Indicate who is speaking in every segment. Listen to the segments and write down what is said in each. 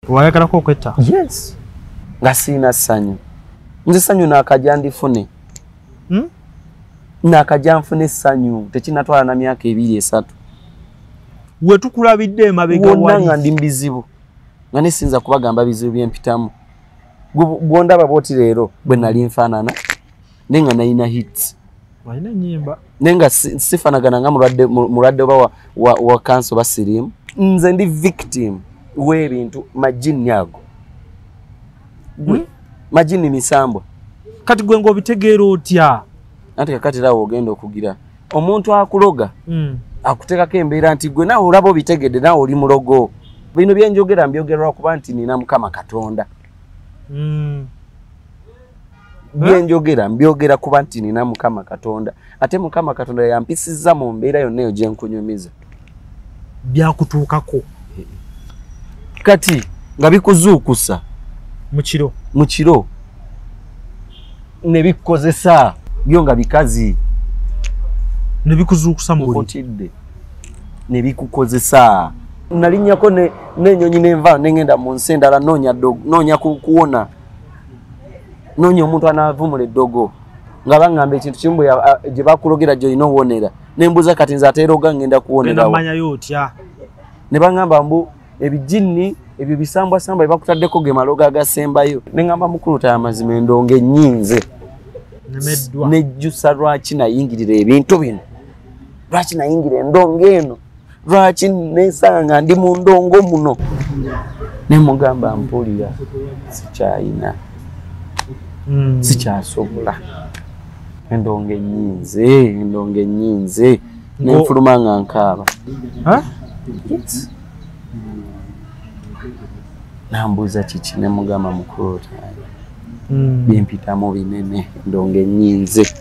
Speaker 1: Wayagalako okwetta?
Speaker 2: Yes, nga siina ssanyu. Nze ssanyu naakajja ndifune. Naakajja nfune essanyu, tekinnatwala na myaka 2 3.
Speaker 1: We tukulabidde emabega
Speaker 2: wonna nga ndi mubizibu, nga nesinza kubagamba bizibu byempitamu. Bwondaba bwoti leero bwe nali nfaanana, naye nga nalina hits.
Speaker 1: Walina ennyimba.
Speaker 2: Naye nga sifaanagana nga mulwadde oba wa kansa oba siriimu. Nze ndi victim w'ebintu majinni ago. Majinni misambwa.
Speaker 1: Kati gwe ng'obitegeera otya?
Speaker 2: Anti kakati era ogenda okugira omuntu akuloga akuteekako embeera nti gwe naawe olaba obitegedde, naawe oli mulogo. Bino byenjogera mbyogerwa kuba nti nina Mukama Katonda. Byenjogera mbyogera kuba nti nina Mukama Katonda, ate Mukama Katonda yampisizza mu mbeera yonna eyo gye nkunyumiza.
Speaker 1: Byakutuukako
Speaker 2: kati nga bikuzuukusa
Speaker 1: mu
Speaker 2: kiro ne bikukozesa byo nga bikazi
Speaker 1: ne bikuzuukusa mu
Speaker 2: buliri ne bikukozesa. Nalinnyako n'ennyonyi nenva nengenda mu nsi endala noonya kuwona, noonya omuntu anaavumula eddogo nga baŋŋamba ekintu kimu gye bakulogera gy'olina owonera. Nembuuza kati nze ate eroga ngenda kuwonerawo.
Speaker 1: Manyayo otya?
Speaker 2: Ne baŋŋamba mbu ebijinni ebyo bisambwasambwa bye bakutaddeko ge malogo agasembayo. Ne ŋŋamba mukulu taya amazima endongo ennyinze. Nejjusa lwaki nayingirira ebintu bino, lwaki nayingira endongo eno, lwaki nesanga nga ndi mu ndongo muno. Ne mugamba mpulira sikyayina, sikyasobola, endongo ennyinze, endongo ennyinze. Nenfuluma nga nkaaba. Yes. Nambuuza kiki, ne mugamba mukulu byempitamu binene, endongo ennyinze.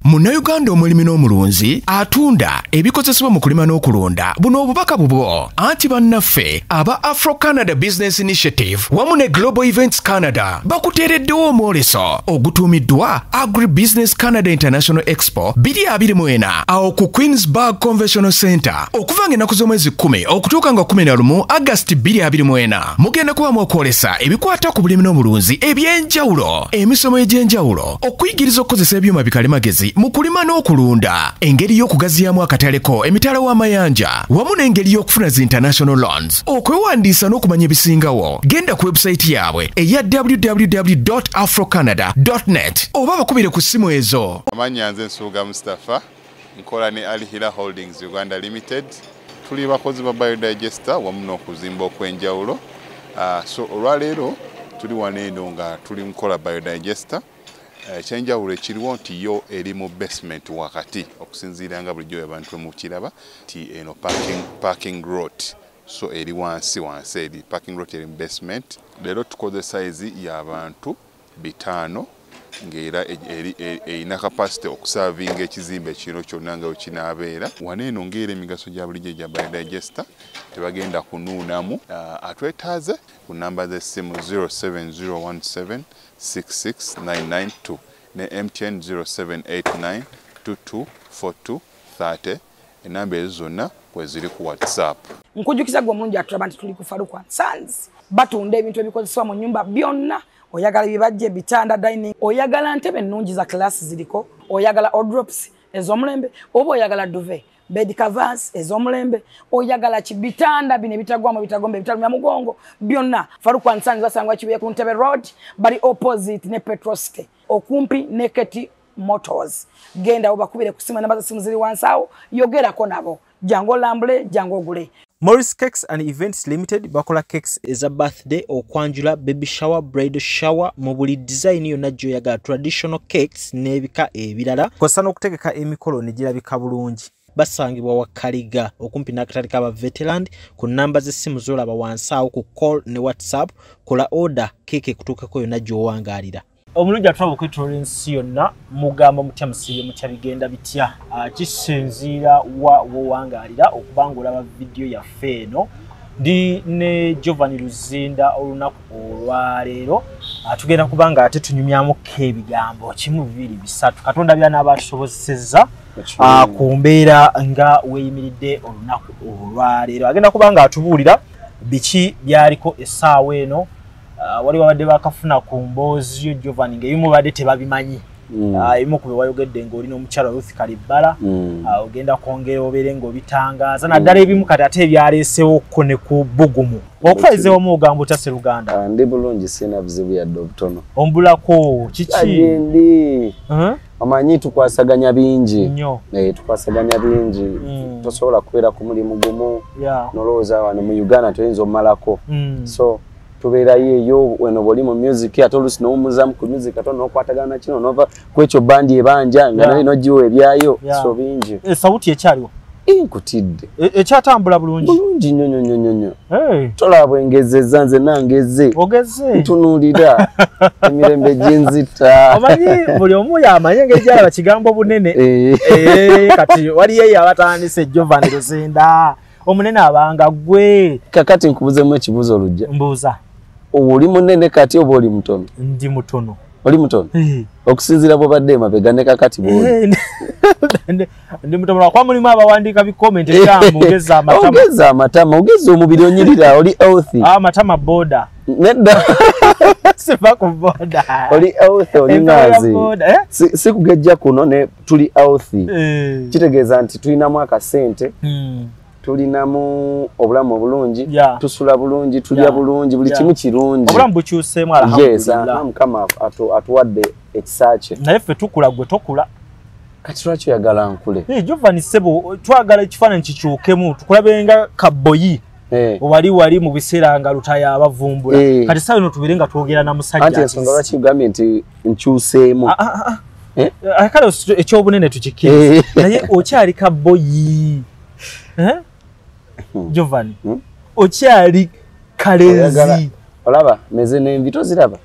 Speaker 3: Munnayuganda omulimi n'omulunzi atunda ebikozesebwa mu kulima n'okulunda, buno obubaka bubwo anti bannaffe aba Afro Canada Business Initiative wamu ne Global Events Canada bakuteereddewo omwoleso ogutuumiddwa Agri Business Canada International Expo 2024 awo ku Queensburg Convention Center okuva ng'ennaku z'omwezi 10 okutuuka nga 11 August 2024. Mugenda kubamu okwolesa ebikwata ku bulimi n'obulunzi eby'enjawulo, emisomo egy'enjawulo, okuyigiriza okukozesa ebyuma bikalimagezi mu kulima n'okulunda, engeri y'okugaziyamu akataleko emitala w'amayanja wamu n'engeri y'okufuna zi international loans. Okwewandiisa n'okumanya ebisingawo genda ku website yaabwe eya www.afrocanada.net oba bakubire ku ssimu ezo.
Speaker 4: Amannya nze Nsubuga Mustafa, nkola ne Al Hila Holdings Uganda Limited. Tuli bakozi ba biodigester wamu n'okuzimba okw'enjawulo. So olwaleero tuli wano eno nga tuli nkola biodigester. Ekyenjawulo ekiriwo nti yo eri mu basement wakati, okusinziira nga bulijjo abantu mukiraba nti eno parking lot, so eri wansi wansi, eri parking lot eri mu basement. Leero tukoze size y'abantu 5 ng'era erina capacity okusavinga ekizimbe kino kyonna nga wekinaabeera. Wano eno ng'era emigaso gya bulijjo egya biodigester tebagenda kunuunamu. Atwetaaze ku namba z'essimu 07017 66992 ne MTN 0789 2242 30. Enamba ezo zonna kweziri ku WhatsApp.
Speaker 5: Nkujukiza gwe omulungi atulaba nti tuli ku Farouk and Sons, batunda ebintu ebikozesebwa mu nnyumba byonna. Oyagala ebibajje, bitanda, dining, oyagala ntebe ennungi za class ziriko, oyagala wardrobes ez'omulembe, oba oyagala duvet, bed covers ez'omulembe, oyagala kibitanda bino ebitagwamu ebitagombe ebitalumya mugongo byonna. Farouk and Sons basangwa Kibuye ku Ntebe Road, bali opposite ne Petrol City, okumpi ne Keti Motors. Genda obakubire ku simu, namba za simu ziri wansi awo, yogerako nabo, jangu olambule, jangu ogule.
Speaker 6: Morris Cakes and Events Limited bakola cakes eza birthday, okwanjula, baby shower, bridal shower mu buli design yonna gy'oyagala, traditional cakes n'ebika ebirala. Kw'ossa n'okutegeka emikolo ne girabika bulungi. Basangibwa Wakaliga okumpi n'akatale k'aba Veteran ku namba z'essimu z'olaba wansi awo ku call ne WhatsApp. Kola order keeke ekutuukako yonna gy'owangaalira.
Speaker 1: Omulungi atulaba okwetoloola ensi yonna, mugamba mutya, musiibye mutya, bigenda bitya? Kisinziira wa w'owangaalira okuba ng'olaba vidiyo yaffe eno. Ndi ne Giovanni Luzinda olunaku olwaleero. Tugenda kuba nga ate tunyumyamuko ebigambo 1 2 3 Katonda by'anaaba atusobozesezza ku mbeera nga weeyimiridde olunaku olwaleero. Agenda kuba nga atubuulira Biki byaliko essaawa eno? Wali wabadde bakafuna ku mboozi yo Jovan ng'ebimu badde tebabimanyi. Ebimu ku bye wayogedde ng'oli n'omukyala Ruth Kalibbala, ogenda kwongera obeere ng'obitangaaza naddala ebimu kati ate ebyaleesewokko ne ku bbugumu. Okutwalizeewamu ogamba otya Sseruganda?
Speaker 2: Ndi bulungi, sirina buzibu yadde obutono.
Speaker 1: Ombulako kiki?
Speaker 2: Ndi omanyi tukwasaganya bingi
Speaker 1: nnyo.
Speaker 2: Tukwasaganya bingi, tosobola kubeera ku mulimu gumu nolowooza wano mu Uganda toyinza omumalako. So tubeerayo eyo weno bw'oli mu music, ate oluusi n'owummuzamu ku music, ate n'okwatagana na kino n'ova ku ekyo bandi ebanja nga nayo n'ogiwa ebyayo. So bingi.
Speaker 1: Sawuti ekyaliwo?
Speaker 2: Nkutidde.
Speaker 1: Ekyatambula bulungi?
Speaker 2: Bulungi nnyo nnyo nnyo nnyo. Tolaba bwengezezza nze nangeze.
Speaker 1: Ogeze?
Speaker 2: Ntunuulira emirembe ginzita.
Speaker 1: Omanyi buli omu yamanyi engeri gy'alaba kigambo bunene. Kati waliyo eyo abatandise Jovan Luzinda omunene abanga gwe.
Speaker 2: Kakati nkubuzeemu ekibuuzo olujja.
Speaker 1: Mbuuza.
Speaker 2: Oli munene kati oba oli mutono?
Speaker 1: Ndi mutono.
Speaker 2: Oli mutono? Okusinziira bw'obadde emabega ne kakati bw'oli.
Speaker 1: Ndi mutono lwakuba mulimu abawandiika bi comment ebigamba ogeza amatama.
Speaker 2: Ogeza amatama, ogeza omubiri onyirira, oli healthy.
Speaker 1: Amatama boda.
Speaker 2: Nedda.
Speaker 1: Siva ku boda.
Speaker 2: Oli healthy, oli ngazi. Si kugejja kuno ne tuli healthy. Kitegeeza nti tulinamu akasente. Tulinamu obulamu obulungi, tusula bulungi, tulya bulungi, buli kimu kirungi.
Speaker 1: Obulamu bukyuseemu alhamdulillah.
Speaker 2: Yes, Mukama atuwadde ekisa kye.
Speaker 1: Naye ffe tukula gwe tokula.
Speaker 2: Kati lwaki oyagala nkule?
Speaker 1: Jovan ssebo, twagala ekifaananyi kikyukemu, tukulabe kaboyi. Wali mu biseera nga Lutaya abavumbula. Kati ssaawa eno tubeere nga twogera na musajja.
Speaker 2: Anti ensonga lwaki ogambye nti nkyuseemu?
Speaker 1: Kale ekyobunene tukikkirize. Naye okyali kaboyi. Jovan, okyali kalenzi.
Speaker 2: Olaba meze n'envi toziraba.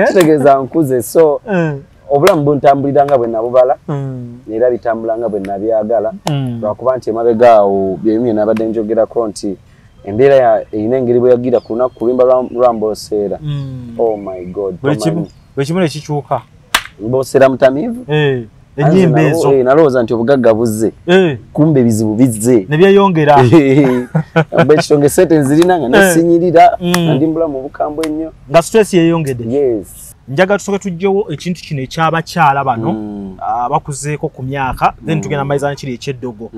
Speaker 2: Kitegeeza nkuze, so obulamu buntambulira nga bwe nabubala era bitambula nga bwe nabyagala, lwakuba nti emabega awo byebimu bye nabadde njogerako nti embeera erina engeri bwe yagira ku lunaku ku luyimba lwa Mboseera. Oh my God,
Speaker 1: buli kimu ne kikyuka.
Speaker 2: Mboseera mutamiivu.
Speaker 1: Ennyimba ezo
Speaker 2: nalowooza nti obugagga buzze, kumbe ebizibu bizze
Speaker 1: ne byeyongera.
Speaker 2: Ekitonge sente nzirina nga nesinyirira, ndi mbulamu obukambwe ennyo
Speaker 1: nga stress yeeyongedde.
Speaker 2: Yes.
Speaker 1: Njagala tusooke tuggyewo ekintu kino eky'abakyala bano abakuzeeko ku myaka, then tugenda maliza kiri eky'eddogo.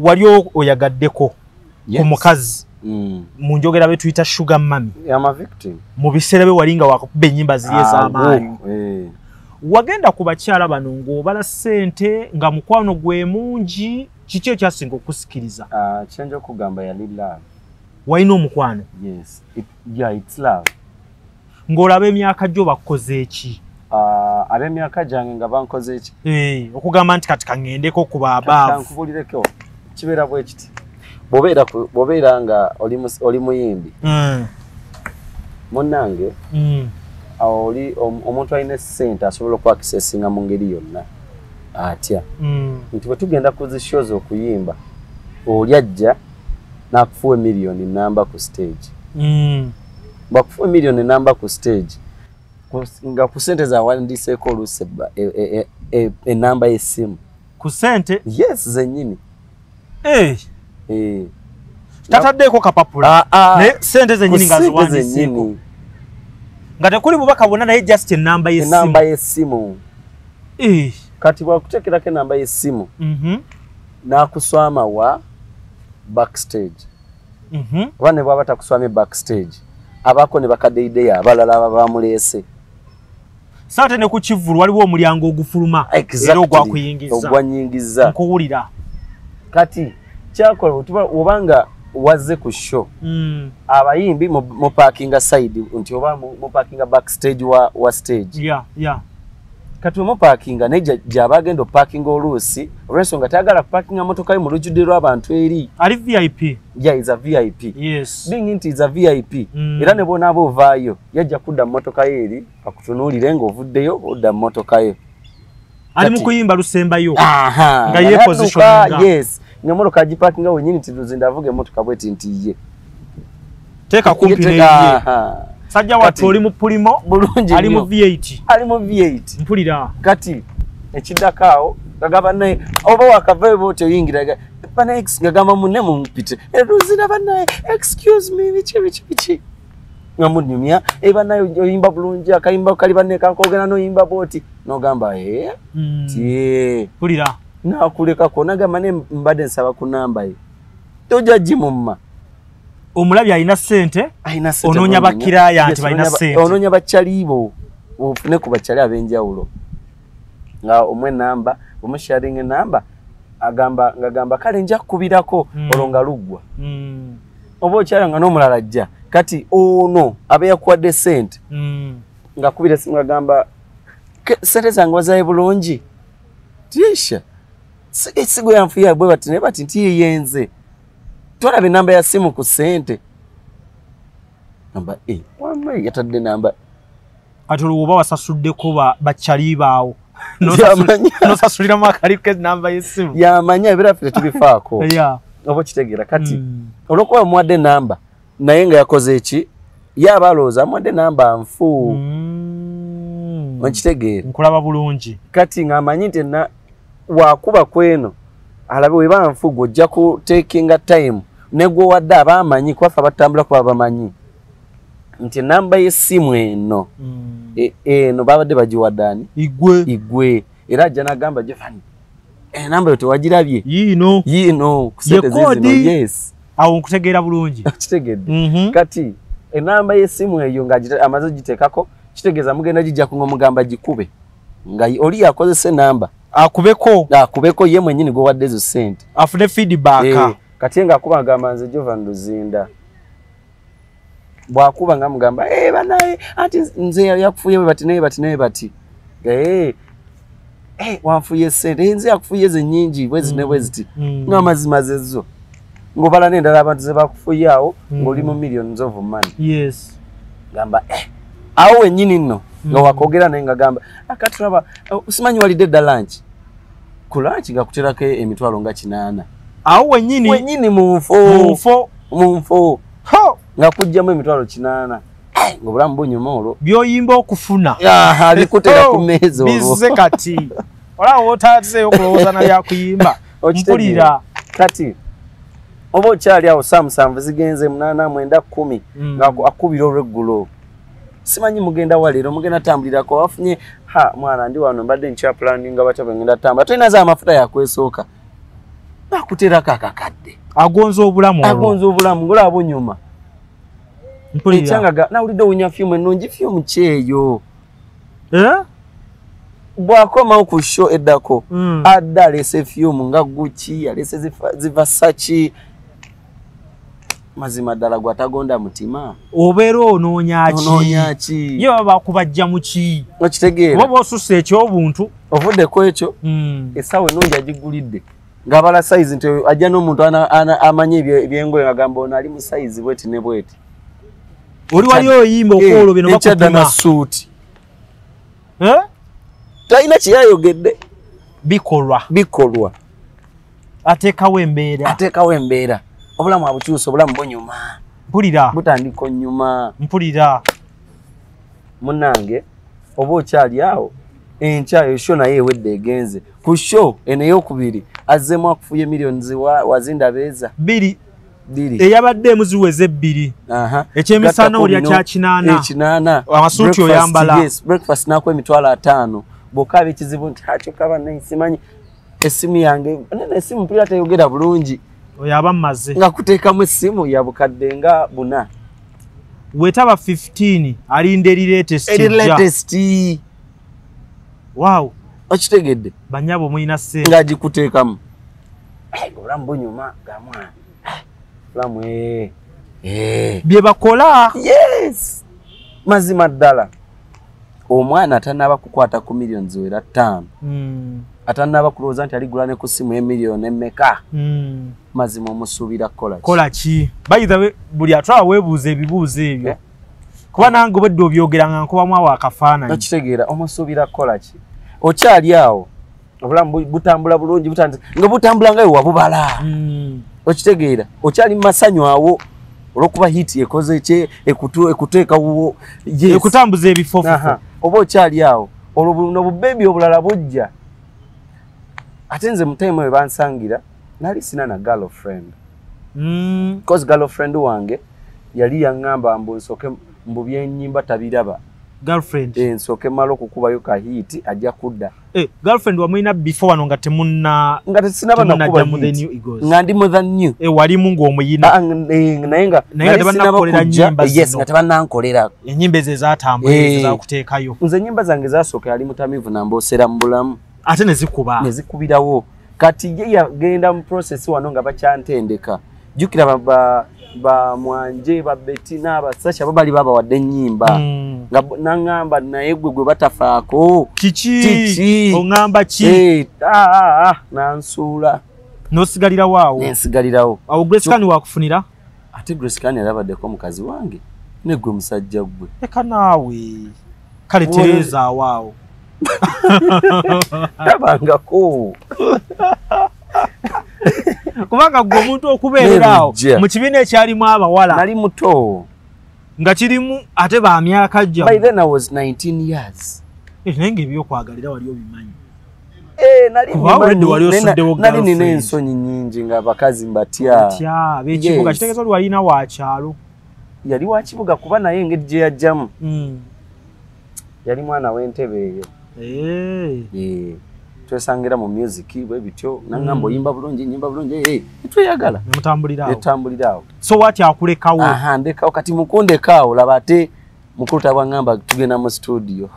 Speaker 1: Wali oyagaddeko ku mukazi mu njogera be tuyita sugar mummy? Mu biseera bye wali nga wakuba ennyimba ziri ez'amaanyi. Wagenda ku bakyala bano ng'obala ssente nga mukwano gwe mungi, kiki ekyasinga okusikiriza?
Speaker 2: Kyenja okugamba yali love.
Speaker 1: Walina omukwano?
Speaker 2: Yes. It's love.
Speaker 1: Ng'olaba emyaka gyo bakukoze eki?
Speaker 2: Ab'emyaka gyange nga bankoze eki?
Speaker 1: Okugamba nti kati kaŋŋendeko ku baabaavu.
Speaker 2: Nkubulireko, kibeera bwe kiti. Bw'obeera nga oli muyimbi, munnange, oli omuntu alina ssente asobola okwakisesinga mu ngeri yonna atya. Nti bwe tugenda ku zi shows okuyimba, oli ajja n'akufuwa emiliyoni namba ku stage. Bw'akufuwa emiliyoni namba ku stage, nga ku ssente zawandiiseeko oluusi enamba y'essimu.
Speaker 1: Ku ssente?
Speaker 2: Yes, zennyini.
Speaker 1: Tataddeeko kapapula. Naye ssente zennyini nga ziwandiiseeko. Nga tekuli bubaka bwonna naye just enamba y'essimu.
Speaker 2: Enamba y'essimu. Kati bw'akuteekerako enamba y'essimu, n'akuswama wa backstage. Oba ne bw'aba takuswamye backstage, abaako ne bakadeideyo abalala ababa bamuleese.
Speaker 1: So ate ne ku kivvulu waliwo omulyango ogufuluma era ogwakuyingiza.
Speaker 2: Ogwanyingiza.
Speaker 1: Nkuwulira.
Speaker 2: Kati kyakola obanga wazze ku show, abayimbi mu parkinga side nti oba mu parkinga backstage wa stage. Kati mu parkinga naye gy'aba agenda okuparkinga oluusi olw'ensonga tayagala kuparkinga mmotoka ye mu lujjudde lw'abantu eri.
Speaker 1: Ali VIP.
Speaker 2: Yeah, is a VIP.
Speaker 1: Yes.
Speaker 2: Being nti is a VIP. Era ne bw'onaaba ovaayo yajja kudda mu mmotoka ye eri akutunuulire ng'ovuddeyo odda mu mmotoka ye.
Speaker 1: Ali mu kuyimba lusembayo. Nga ye positioninga.
Speaker 2: Yes. Ng'emmotoka agiparkinga wennyini nti Luzinda avuga emmotoka bw'eti nti ye.
Speaker 1: Teeka kumpi n'eyiye. Sajja wattu oli mu pulimo, ali mu V8.
Speaker 2: Ali mu V8.
Speaker 1: Mpulira.
Speaker 2: Kati ekiddako awo gagaba naye oba wakavayo bw'otyo oyingira Bana ex ngagamba munne mumpite. Luzinda banaye, excuse me, biki biki biki. Nga munyumya, banaye oyimba bulungi, akayimba kali banne kankogera n'oyimba bw'oti. N'ogamba tie.
Speaker 1: Mpulira.
Speaker 2: Nakulekako nagamba ne mbadde nsaba ku namba ye. Tojja gimumma.
Speaker 1: Omulabi alina ssente, onoonya bakiraaya nti balina ssente.
Speaker 2: Onoonya bakyalibo, ofune ku bakyali ab'enjawulo. Nga omwe namba, omusharinga enamba, agamba ngagamba kale nja kukubirako olwo nga luggwa. Oba okyala nga n'omulala ajja. Kati ono abe yakuwadde ssente. Ng'akubira essimu ng'agamba ssente zange wazaayo bulungi. Tisha. Esigo yanfuya bwe bati ne bati nti yenze. Tolaba enamba ya simu ku ssente. Namba wamma yatadde namba.
Speaker 1: Ate olwo oba wasasuddeko bakyali baawo. Nosasuliramu akaliko enamba y'essimu.
Speaker 2: Yamanya ebibeera ffe tetubifaako. Oba okitegeera kati olw'okuba muwadde namba naye nga yakoze eki ye aba alowooza amuwadde namba nfu. Okitegeera.
Speaker 1: Nkulaba bulungi.
Speaker 2: Kati ng'amanyi nti wakuba kweno alabe weba nfu gw'ojja ku takinga time ne gw'owadde aba amanyi kuba ffe abatambula kuba bamanyi nti enamba y'essimu eno eno babadde bagiwadde ani? Igwe. Era ajja n'agamba Jovani enamba yo tewagirabye.
Speaker 1: Yiino.
Speaker 2: Yiino ku ssente ziizino. Yes.
Speaker 1: Awo nkutegeera bulungi.
Speaker 2: Kitegedde. Kati enamba y'essimu eyo nga amaze ogiteekako kitegeeza mugenda gijja ng'omugamba gikube nga oli yakozesa enamba
Speaker 1: akubeko.
Speaker 2: Akubeko ye mwennyini gw'owadde ezo ssente.
Speaker 1: Afune feedback.
Speaker 2: Kati nga akuba agamba nze Jovan Luzinda. Bw'akuba nga mugamba banaye anti nze yakufuye bwe bati naye bati naye bati. Wanfuye ssente nze yakufuye ze nnyingi bwe zino bwe ziti. Ng'amazima ze zo. Ng'obala n'endala abantu ze bakufuye awo ng'oli mu millions of money.
Speaker 1: Yes.
Speaker 2: Gamba awo wennyini nno nga wakogera naye ngagamba akatulaba simanyi walidde dda lunch. Ku lunch ngakuterako emitwalo nga 8.
Speaker 1: Awo wennyini.
Speaker 2: Wennyini mu nfo. Mu nfo. Nga kujjamu emitwalo 8. Ng'obulamu bunyuma olwo.
Speaker 1: By'oyimba okufuna.
Speaker 2: Bikutera ku mmeeza olwo.
Speaker 1: Bizze kati. Olaba w'otazeeyo okulowooza na byakuyimba. Mpulira.
Speaker 2: Kati oba okyali awo saa 7 zigenze 8 9 10 nga akubira olweggulo. Simanyi mugenda wa leero mugenda tambulirako wafunye ha mwana ndi wano mbadde nkya planninga batya bwe ngenda tambula tolina za amafuta yakwesooka. Bakuterako akakadde.
Speaker 1: Agonza obulamu olwo.
Speaker 2: Agonza obulamu ng'olaba bunyuma.
Speaker 1: Mpulira.
Speaker 2: Nawulidde owunya fyumu ennungi fyumu ki eyo? Bw'akomawo ku show eddako adda aleese fyumu nga Gucci aleese Versace. Mazima ddala gw'atagonda mutima.
Speaker 1: Obeera onoonya ki?
Speaker 2: Onoonya ki?
Speaker 1: Ye baba bakubajja mu ki?
Speaker 2: Okitegeera.
Speaker 1: Oba osusse eky'obuntu.
Speaker 2: Ovudde ku ekyo essaawa ennungi agigulidde. Ng'abala sayizi nti ajja n'omuntu amanyi ebyengoye ng'agamba ono ali mu sayizi bweti ne bweti.
Speaker 1: Oli wali oyimba okwolwo bino bakupima.
Speaker 2: Ekyadda na suuti. Talina kye yayogedde.
Speaker 1: Bikolwa.
Speaker 2: Bikolwa.
Speaker 1: Ateekawo embeera.
Speaker 2: Ateekawo embeera. Obulamu abukyusa, obulamu bunyuma.
Speaker 1: Mpulira.
Speaker 2: Butandika onyuma.
Speaker 1: Mpulira.
Speaker 2: Munnange oba okyali awo enkya eyo show naye ewedde egenze. Ku show eno ey'okubiri azzeemu akufuye millions wazindabeeza.
Speaker 1: 2. Eyabadde emu ziweze 2. Ekyemisana olya kya 8.
Speaker 2: 8.
Speaker 1: Amasuuti oyambala.
Speaker 2: Yes, breakfast nakuwa emitwalo 5. Bw'okaaba ekizibu nti kyokka bannaye simanyi essimu yange nene essimu mpulira teyogera bulungi.
Speaker 1: Oyo aba mmaze.
Speaker 2: Nga kuteekamu essimu ya bukadde nga 4.
Speaker 1: Wetaba 15 alinda eri latest.
Speaker 2: Eri latest.
Speaker 1: Wow.
Speaker 2: Okitegedde.
Speaker 1: Bannyabo mulina ssente.
Speaker 2: Ng'agikuteekamu. Obulamu bunyuma ga mwana. Obulamu
Speaker 1: Bye bakola.
Speaker 2: Yes. Mazima ddala. Omwana atannaba kukwata ku millions ziwera 5. Atannaba kulowooza nti aligula ne ku ssimu emiliyoni emmeka. Mazima omusuubira kukola ki?
Speaker 1: Kola ki? By the way, buli atwala weebuuza ebibuuzo ebyo. Kuba nange obwedda obyogera nga nkubamu awo akafaananyi.
Speaker 2: Okitegeera omusuubira kukola ki? Okyali awo obulamu butambula bulungi nga butambula nga wabubala. Okitegeera okyali mu masanyu awo olw'okuba hit ekoze ki ekuteeka wuwo. Yes.
Speaker 1: Ekutambuza ebifofofo.
Speaker 2: Oba okyali awo olwo buno bubebi obulala bujja. Ate nze mu time we bansangira Nali sina na girlfriend. Because girlfriend wange yali yaŋŋamba mbu nsooke mbu byennyimba tabiraba.
Speaker 1: Girlfriend.
Speaker 2: Nsooke mmale okukubayo ka hit ajja kudda.
Speaker 1: Girlfriend wamulina before wano nga temunna
Speaker 2: nga tesinaba nakuba hit. Nga ndi mu The New.
Speaker 1: Walimu ng'omuyina.
Speaker 2: Naye nga
Speaker 1: tebannankolera nnyimba zino.
Speaker 2: Yes, nga tebannankolera.
Speaker 1: Ennyimba ezo ezatambula ezo zakuteekayo.
Speaker 2: Nze ennyimba zange zasooka yali mutamiivu namboosera mu bulamu.
Speaker 1: Ate ne zikuba.
Speaker 2: Ne zikubirawo. Kati ye yagenda mu process wano nga bakyantendeka. Jjukira ba Mwanje, ba Bettina, ba Sasha bo bali babawadde ennyimba. Nga naŋŋamba naye gwe gwe batafaako.
Speaker 1: Kiki? Oŋŋamba ki?
Speaker 2: Nansuula.
Speaker 1: N'osigalirawo awo?
Speaker 2: Nensigalirawo.
Speaker 1: Awo Grace Khan wakufunira?
Speaker 2: Ate Grace Khan yalabaddeko mukazi wange. Ne gwe musajja gwe.
Speaker 1: Leka naawe. Kale tereeza awo awo.
Speaker 2: Tabangako.
Speaker 1: Kubanga gwe omuntu okubeerera awo mu kibiina ekyalimu abawala.
Speaker 2: Nali muto.
Speaker 1: Nga kirimu ate ba myaka gyammwe.
Speaker 2: By then I was 19 years.
Speaker 1: Naye ng'ebyokwagalira wali obimanyi.
Speaker 2: Nali nali nina ensonyi nnyingi nga abakazi mbatya.
Speaker 1: Batya ab'ekibuga kitegeeza oli walina wa kyalo.
Speaker 2: Yali wa kibuga kuba naye engeri gye yajjamu. Yali mwana w'entebe eyo. Twesangira mu music bwe bityo nangamba oyimba bulungi nyimba bulungi tweyagala
Speaker 1: nemutambulira
Speaker 2: awo.
Speaker 1: So what akulekawo?
Speaker 2: Ndekawo kati mukundekaawo laba ate mukulu tabwangamba tugenda mu studio.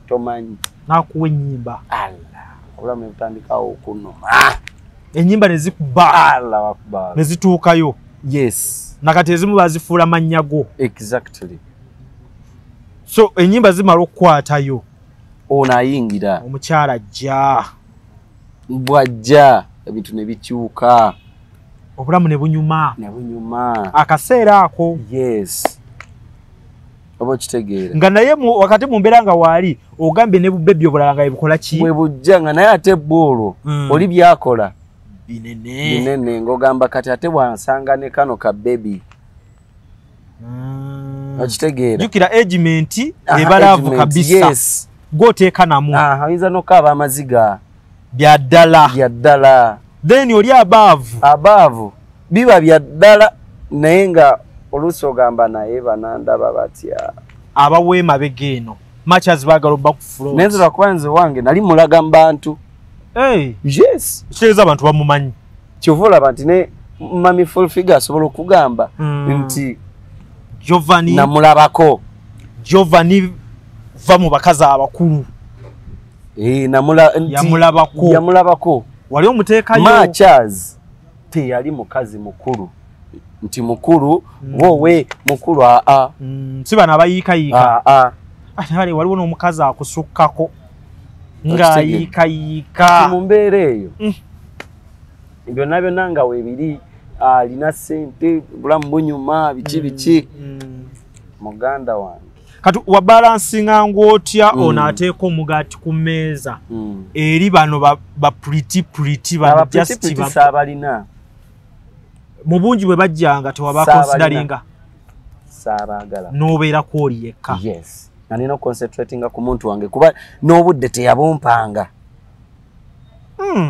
Speaker 2: Tomanyi
Speaker 1: nakuwa ennyimba.
Speaker 2: Allah obulamu butandikawo okunuma.
Speaker 1: Ennyimba ne zikuba.
Speaker 2: Allah akbar.
Speaker 1: Ne zituukayo.
Speaker 2: Yes.
Speaker 1: Nakati ezimu bazifuula mannya go.
Speaker 2: Exactly.
Speaker 1: So ennyimba zimala okukwatayo.
Speaker 2: Ono ayingira.
Speaker 1: Omukyala ajja.
Speaker 2: Bw'ajja ebintu ne bikyuka.
Speaker 1: Obulamu ne bunyuma.
Speaker 2: Ne bunyuma.
Speaker 1: Akaseera ako.
Speaker 2: Yes. Oba okitegeera.
Speaker 1: Nga naye wakati mu mbeera nga waali ogambye ne bubebbi obulala nga bukola ki?
Speaker 2: Bwe bujja nga naye ate bw'olwo oli byakola.
Speaker 1: Binene.
Speaker 2: Binene ng'ogamba kati ate bwansanga ne kano ka baby. Okitegeera.
Speaker 1: Jjukira agement ebalaavu kabisa.
Speaker 2: Yes.
Speaker 1: Gwoteeka namu.
Speaker 2: Oyinza n'okukaaba amaziga.
Speaker 1: Bya ddala.
Speaker 2: Bya ddala.
Speaker 1: Then oli abaavu.
Speaker 2: Abaavu biba bya ddala naye nga oluusi ogamba naye banandaba batya.
Speaker 1: Abawa emabega eno. Much as baagala obba ku float.
Speaker 2: Naye nze lwakuba nze wange nali mulaga mu bantu. Yes.
Speaker 1: Kitegeeza abantu bamumanyi.
Speaker 2: Kyova olaba nti ne Mami Full Figure asobola okugamba nti
Speaker 1: Giovanni
Speaker 2: namulabako.
Speaker 1: Giovanni va mu bakazi abakulu. Yamulabako.
Speaker 2: Yamulabako.
Speaker 1: Wali omuteekayo.
Speaker 2: Much as teyali mukazi mukulu. Nti mukulu wowe mukulu
Speaker 1: Si bano abayiikayiika. Ate kale waliwo n'omukazi akusukkako ng'ayiikayiika.
Speaker 2: Mu mbeera eyo byonna byonna nga weebiri alina ssente bulamu bunyuma biki biki. Muganda wange.
Speaker 1: Kati wabalansinga ng'otya ono ateeka omugaati ku mmeeza eri bano ba pretty pretty bano just
Speaker 2: saabalina.
Speaker 1: Mu bungi bwe bajjanga tewabakonsidaringa.
Speaker 2: Saabaagala.
Speaker 1: N'obeerako oli yekka.
Speaker 2: Yes. Nga nina oconcentratinga ku muntu wange kuba n'obudde teyabumpanga.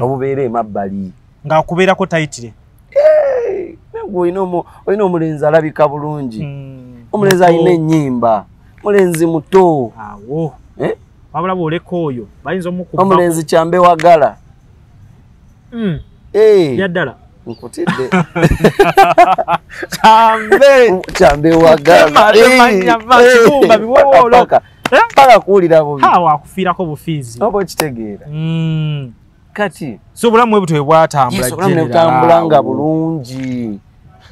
Speaker 2: Obubeera emabbali.
Speaker 1: Ng'akubeerako tayitire.
Speaker 2: Olina omulenzi alabika bulungi. Omulenzi alina ennyimba. Mulenzi muto.
Speaker 1: Awo. Wabula bw'oleka oyo bayinza omukuba.
Speaker 2: Omulenzi kyambe wagala.
Speaker 1: Bya ddala.
Speaker 2: Nkutidde.
Speaker 1: Kyambe.
Speaker 2: Kyambe wagala.
Speaker 1: Kibumba biwowoolo.
Speaker 2: Paka kuwulira bubi.
Speaker 1: Wakufiirako bufiizi.
Speaker 2: Oba okitegeera. Kati.
Speaker 1: So obulamu bwe butyo bwe bwatambula.
Speaker 2: Yes, obulamu ne butambula nga bulungi.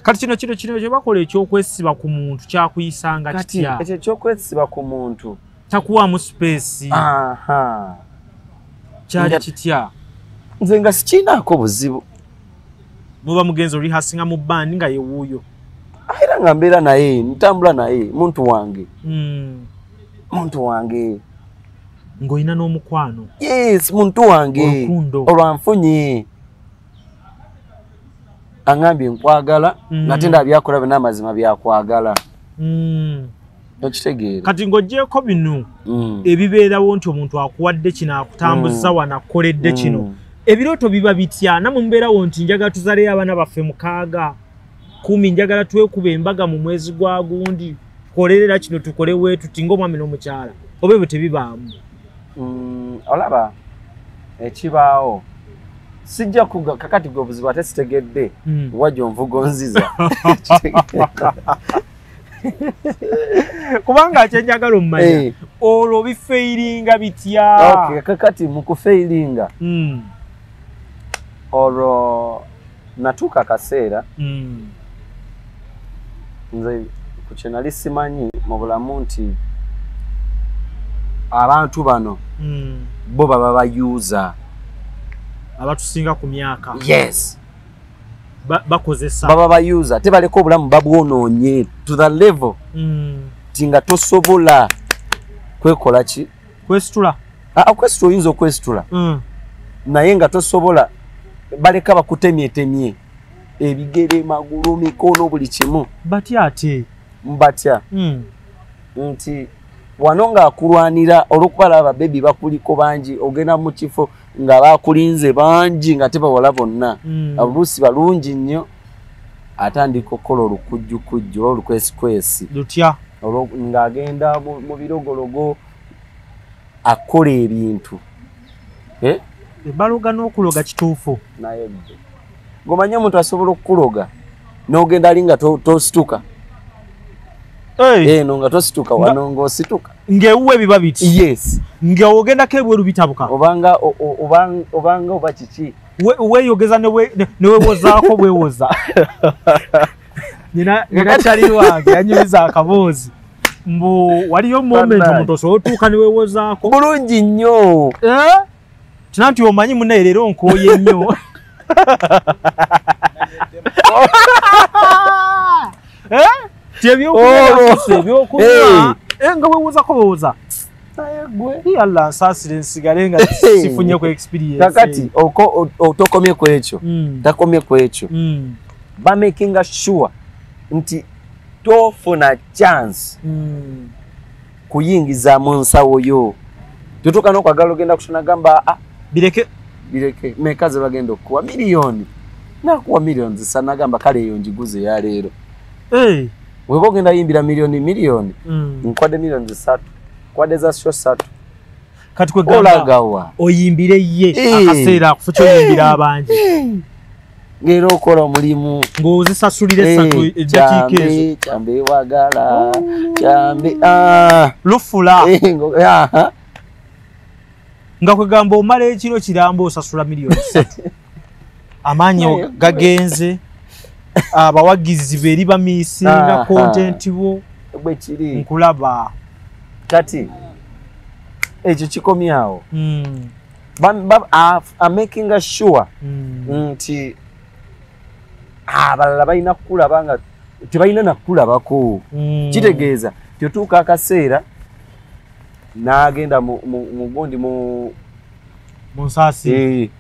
Speaker 1: Kati kino kino kino kye bakola ekyokwesiba ku muntu kyakuyisanga kitya?
Speaker 2: Kati ekyo ekyokwesiba ku muntu
Speaker 1: takuwaamu space. Kyali kitya?
Speaker 2: Nze nga sikiinaako buzibu.
Speaker 1: Muba mugenzi orihasinga mu band nga yewuuyo.
Speaker 2: Era nga mbeera naye, ntambula naye, muntu wange. Muntu wange.
Speaker 1: Ng'olina n'omukwano.
Speaker 2: Yes, muntu wange.
Speaker 1: Olukundo.
Speaker 2: Olwanfunye. Angambye nkwagala, ngate ndaba byakola byonna amazima byakwagala. Okitegeera.
Speaker 1: Kati ng'oggyeeko bino ebibeerawo nti omuntu akuwadde kino akutambuza wano akukoledde kino. Ebirooto biba bitya? Namwe mubeerawo nti njagala tuzaleyo abaana baffe 6, 10, njagala twekuba embaga mu mwezi gwa gundi, tukolerera kino tukole wetuti ng'omwami n'omukyala, oba ebyo tebibaamu?
Speaker 2: Olaba ekibaawo sijja kuga kakati gwe obuzibu ate sitegedde wajja onvuga onziza.
Speaker 1: Kubanga kyenjagala omumanya olwo bifeiringa bitya?
Speaker 2: Okay, kakati mu kufeiringa olwo natuuka akaseera nze ku kye nali simanyi mu bulamu nti abantu bano bo baba bayuza
Speaker 1: abatusinga ku myaka.
Speaker 2: Yes.
Speaker 1: Bakozesa
Speaker 2: baba bayuza tebaleka obulamu babwonoonye to the level nti nga tosobola kwekola ki
Speaker 1: kwesitula.
Speaker 2: Okwesitula oyinza okwesitula naye nga tosobola, baleka bakutemyetemye ebigere, magulu, mikono, buli kimu.
Speaker 1: Batya ate?
Speaker 2: Mbatya nti wano ng'akulwanira olw'okuba laba bebi bakuliko bangi, ogenda mu kifo nga bakulinze bangi nga tebawala bonna, oluusi balungi nnyo, atandika okukola olukujjukujju olukwesikwesi
Speaker 1: lutya
Speaker 2: ng'agenda mu birogologo akola ebintu.
Speaker 1: Baloga n'okuloga kituufu.
Speaker 2: Naye gwe ng'omanyi omuntu asobola okukuloga n'ogenda ali nga tosituka eno nga tosituka wano ng'osituka
Speaker 1: ng'ewuwe biba biti.
Speaker 2: Yes.
Speaker 1: Ng'ogendako ebweru bitabuka
Speaker 2: obanga obanga oba kiki
Speaker 1: weeyogeza neweewozaako bwewoza. Nina kyali wange yanyumiza akaboozi mbu waliyo moment omuntu osobola otuuka neweewozaako
Speaker 2: bulungi nnyo.
Speaker 1: Kina nti omanyi munnaye leero nkooye nnyo. Ebyokunywa nga weewozako bwewoza. Allah nsaasire nsigale nga sifunye ku experience.
Speaker 2: Kakati otokomye ku ekyo, takomye ku ekyo, bamakinga sure nti tofuna chance kuyingiza mu nsawo yo. Tutuuka n'okwagala ogenda kushona gamba
Speaker 1: bireke
Speaker 2: bireke meka ze bagenda okukuwa miliyoni, nakuwa miliyoni zisa nagamba kale eyo njiguze ya leero. Weba ogenda yimbira miliyoni miliyoni, nkwadde miliyoni 3, nkwadde za sho 3.
Speaker 1: Kati kwegamba
Speaker 2: olagawa
Speaker 1: oyimbire ye akaseera akufu kyoyimbira abangi
Speaker 2: ng'era okola omulimu
Speaker 1: ng'ozisasulira 3 eddakiika ezo.
Speaker 2: Kyambe wagala kyambe
Speaker 1: lufula nga kwegamba omala ekiro kiramba osasula miliyoni 3. Amaanyi gagenze, abawagizi beri bamiisinga content bo
Speaker 2: bwe kiri
Speaker 1: nkulaba.
Speaker 2: Kati ekyo kikomyawo making sure nti abalala balina kukulaba nga tebalina nakukulabako. Kitegeeza tyotuuka akaseera n'agenda mu gundi mu
Speaker 1: nsaasi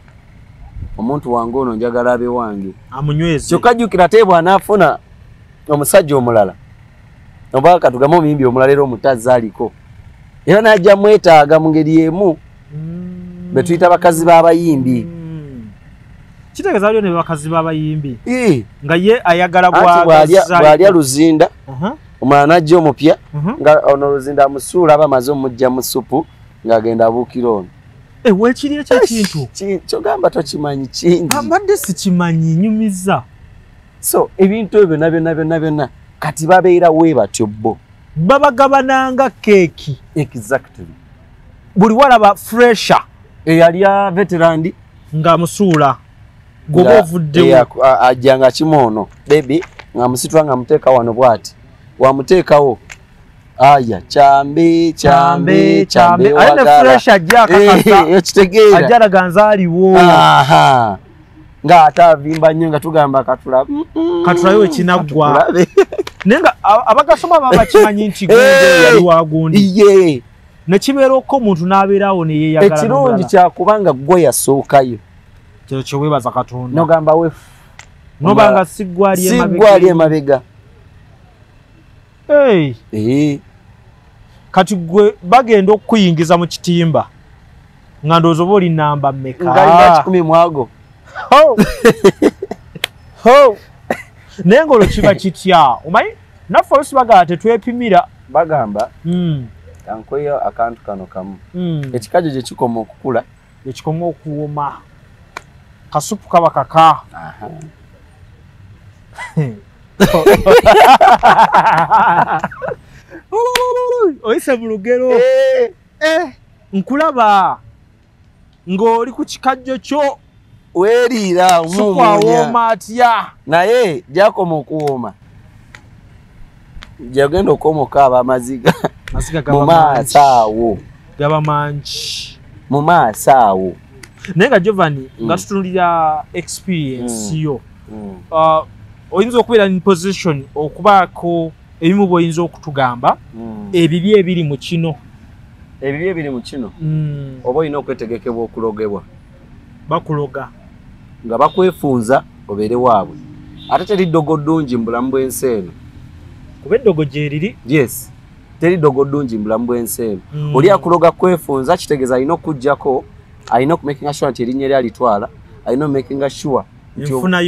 Speaker 2: omuntu wange ono njagala abe wange
Speaker 1: amunyweze.
Speaker 2: Kyokka jjukira ate bw'anaafuna omusajja omulala oba katugambe omuyimbi omulala era omutazzi aliko era n'ajja mwetaaga mu ngeri emu be tuyita bakazi b'abayimbi.
Speaker 1: Kitegeeza waliyo ne bakazi b'abayimbi nga ye ayagala
Speaker 2: bw'alya luzinda omulala n'ajja omupya nga ono luzinda amusuula aba amaze omujja mu ssupu ng'agenda abuukira ono.
Speaker 1: Weekiri ekyo ekintu
Speaker 2: kyogamba tokimanyi kingi.
Speaker 1: Mbadde sikimanyi, nyumiza.
Speaker 2: So ebintu ebyo byonna byonna byonna byonna kati babeera we batyo bo
Speaker 1: babagabananga keeki.
Speaker 2: Exactly.
Speaker 1: Buli walaba fresher
Speaker 2: eyalya veterandi
Speaker 1: nga musuula goba ovuddewo
Speaker 2: ajja nga kimoono bebi nga musitula nga muteeka wano bw'ati wamuteekawo aya kyambe kyambe kyambe
Speaker 1: ate ne fresh ajja akakasa
Speaker 2: ekitegeera
Speaker 1: ajja alaga nze aliwo
Speaker 2: nga ate avimba nnyo nga tugamba katulabe
Speaker 1: katulabe ekinaggwa naye nga abagasoma baba bakimanyi nti gundi yali wa gundi
Speaker 2: ye
Speaker 1: nekibeera okko omuntu n'abeerawo ne yeeyagala
Speaker 2: ekirungi kyakubanga gwe yasookayo
Speaker 1: kino kyeweebaza Katonda
Speaker 2: nogamba wefu
Speaker 1: nobanga siggwa ali emabega
Speaker 2: hey.
Speaker 1: Kati gwe bagenda okukuyingiza mu kitimba Nga ndowooza oba oli namba mmeka?
Speaker 2: Nga 10 mwago.
Speaker 1: Ho! Ho! Naye ng'olwo kiba kitya? Omanyi naffe oluusi bagamba tetwepimira.
Speaker 2: Bagamba kankweyo akantu kano kamu. Ekikajjo gye kikoma okukula,
Speaker 1: gye kikoma okuwoma. Kasupu kaba kaka. Oyise mu lugero. Nkulaba ng'oli ku kikajjo kyo
Speaker 2: weeriira
Speaker 1: omuwoma atya?
Speaker 2: Naye gyakoma okuwoma, gyagenda okuwomoka aba amaziga mu maaso awo,
Speaker 1: gaba mangi
Speaker 2: mu maaso awo.
Speaker 1: Naye nga Giovanni, nga tutunulira experience yo, oyinza okubeera in position okubaako ebimu bw'oyinza okutugamba ebibi ebiri mu kino.
Speaker 2: Ebibi ebiri mu kino, oba olina okwetegekebwa okulogebwa.
Speaker 1: Bakuloga
Speaker 2: nga bakwefunza obeere waabwe. Ate teri ddogo ddungi mu bulamu bw'ensi eno.
Speaker 1: Kuba eddogo gyeriri.
Speaker 2: Yes, teri ddogo ddungi mu bulamu bw'ensi eno. Oli akuloga kwefunza kitegeeza alina okuggyako, alina okumakinga sure nti erinnya lyalitwala, alina okumakinga sure enfuna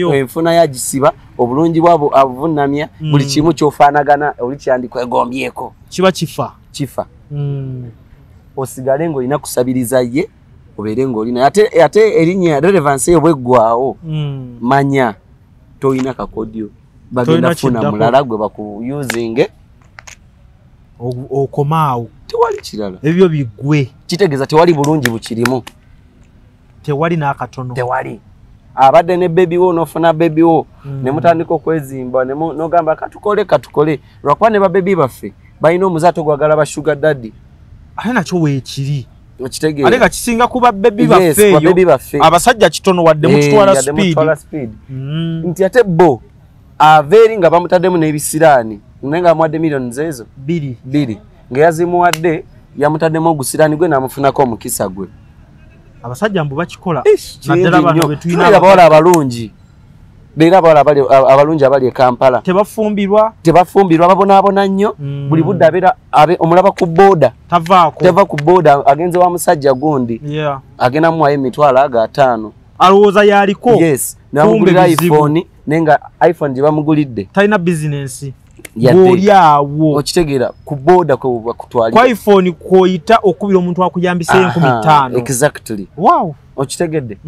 Speaker 2: yo agisiba, obulungi bwabo abuvunnamya, buli kimu ky'ofaanagana oli kyandikwegombyeko
Speaker 1: kiba kifa
Speaker 2: kifa. Osigale ng'olina kusabiriza ye obeere ng'oli naye. Ate erinnya relevance eyo bweggwawo, manya tolina kakodyo, bagenda kufuna mulala gwe bakuyuzinge
Speaker 1: okomaawo,
Speaker 2: tewali kirala,
Speaker 1: ebyo biggwe.
Speaker 2: Kitegeeza tewali bulungi bukirimu,
Speaker 1: tewali n'akatono,
Speaker 2: tewali. Abadde ne baby wo n'ofuna baby wo ne mutandika okwezimba n'ogamba katukole katukole, lwakuba ne babebi baffe balina omuze ogwagala ba sugar daddy.
Speaker 1: Ate nakyo weekiri,
Speaker 2: okitegeera,
Speaker 1: ate nga kisinga kuba baby baffe eyo, abasajja kitono wadde mututwala speed.
Speaker 2: Nti ate bo ava eri nga bamutaddemu n'ebisiraani, naye nga bamuwadde miliyoni ezo bbiri, nga yazimuwadde yamutaddemu ogusiraani gwe n'amufunako omukisa gwe.
Speaker 1: Abasajja mbu bakikola, naddala bano be tulina
Speaker 2: abawala abalungi, leero abawala abalungi abali e Kampala tebafumbirwa, babonaabona nnyo. Buli budde abeera omulaba ku booda, tava ku booda, agenze wa musajja gundi, agenda muwayo emitwalo 5,
Speaker 1: alowooza yaliko.
Speaker 2: Yes, namugulira iPhone, naye nga iPhone gye bamugulidde
Speaker 1: talina bizinensi, ng'oli awo
Speaker 2: okitegeera, ku booda kwe bakutwalira
Speaker 1: ku iPhone kw'oyita okubira omuntu akuyambisa 5,000.
Speaker 2: Exactly.
Speaker 1: Wow,
Speaker 2: okitegedde.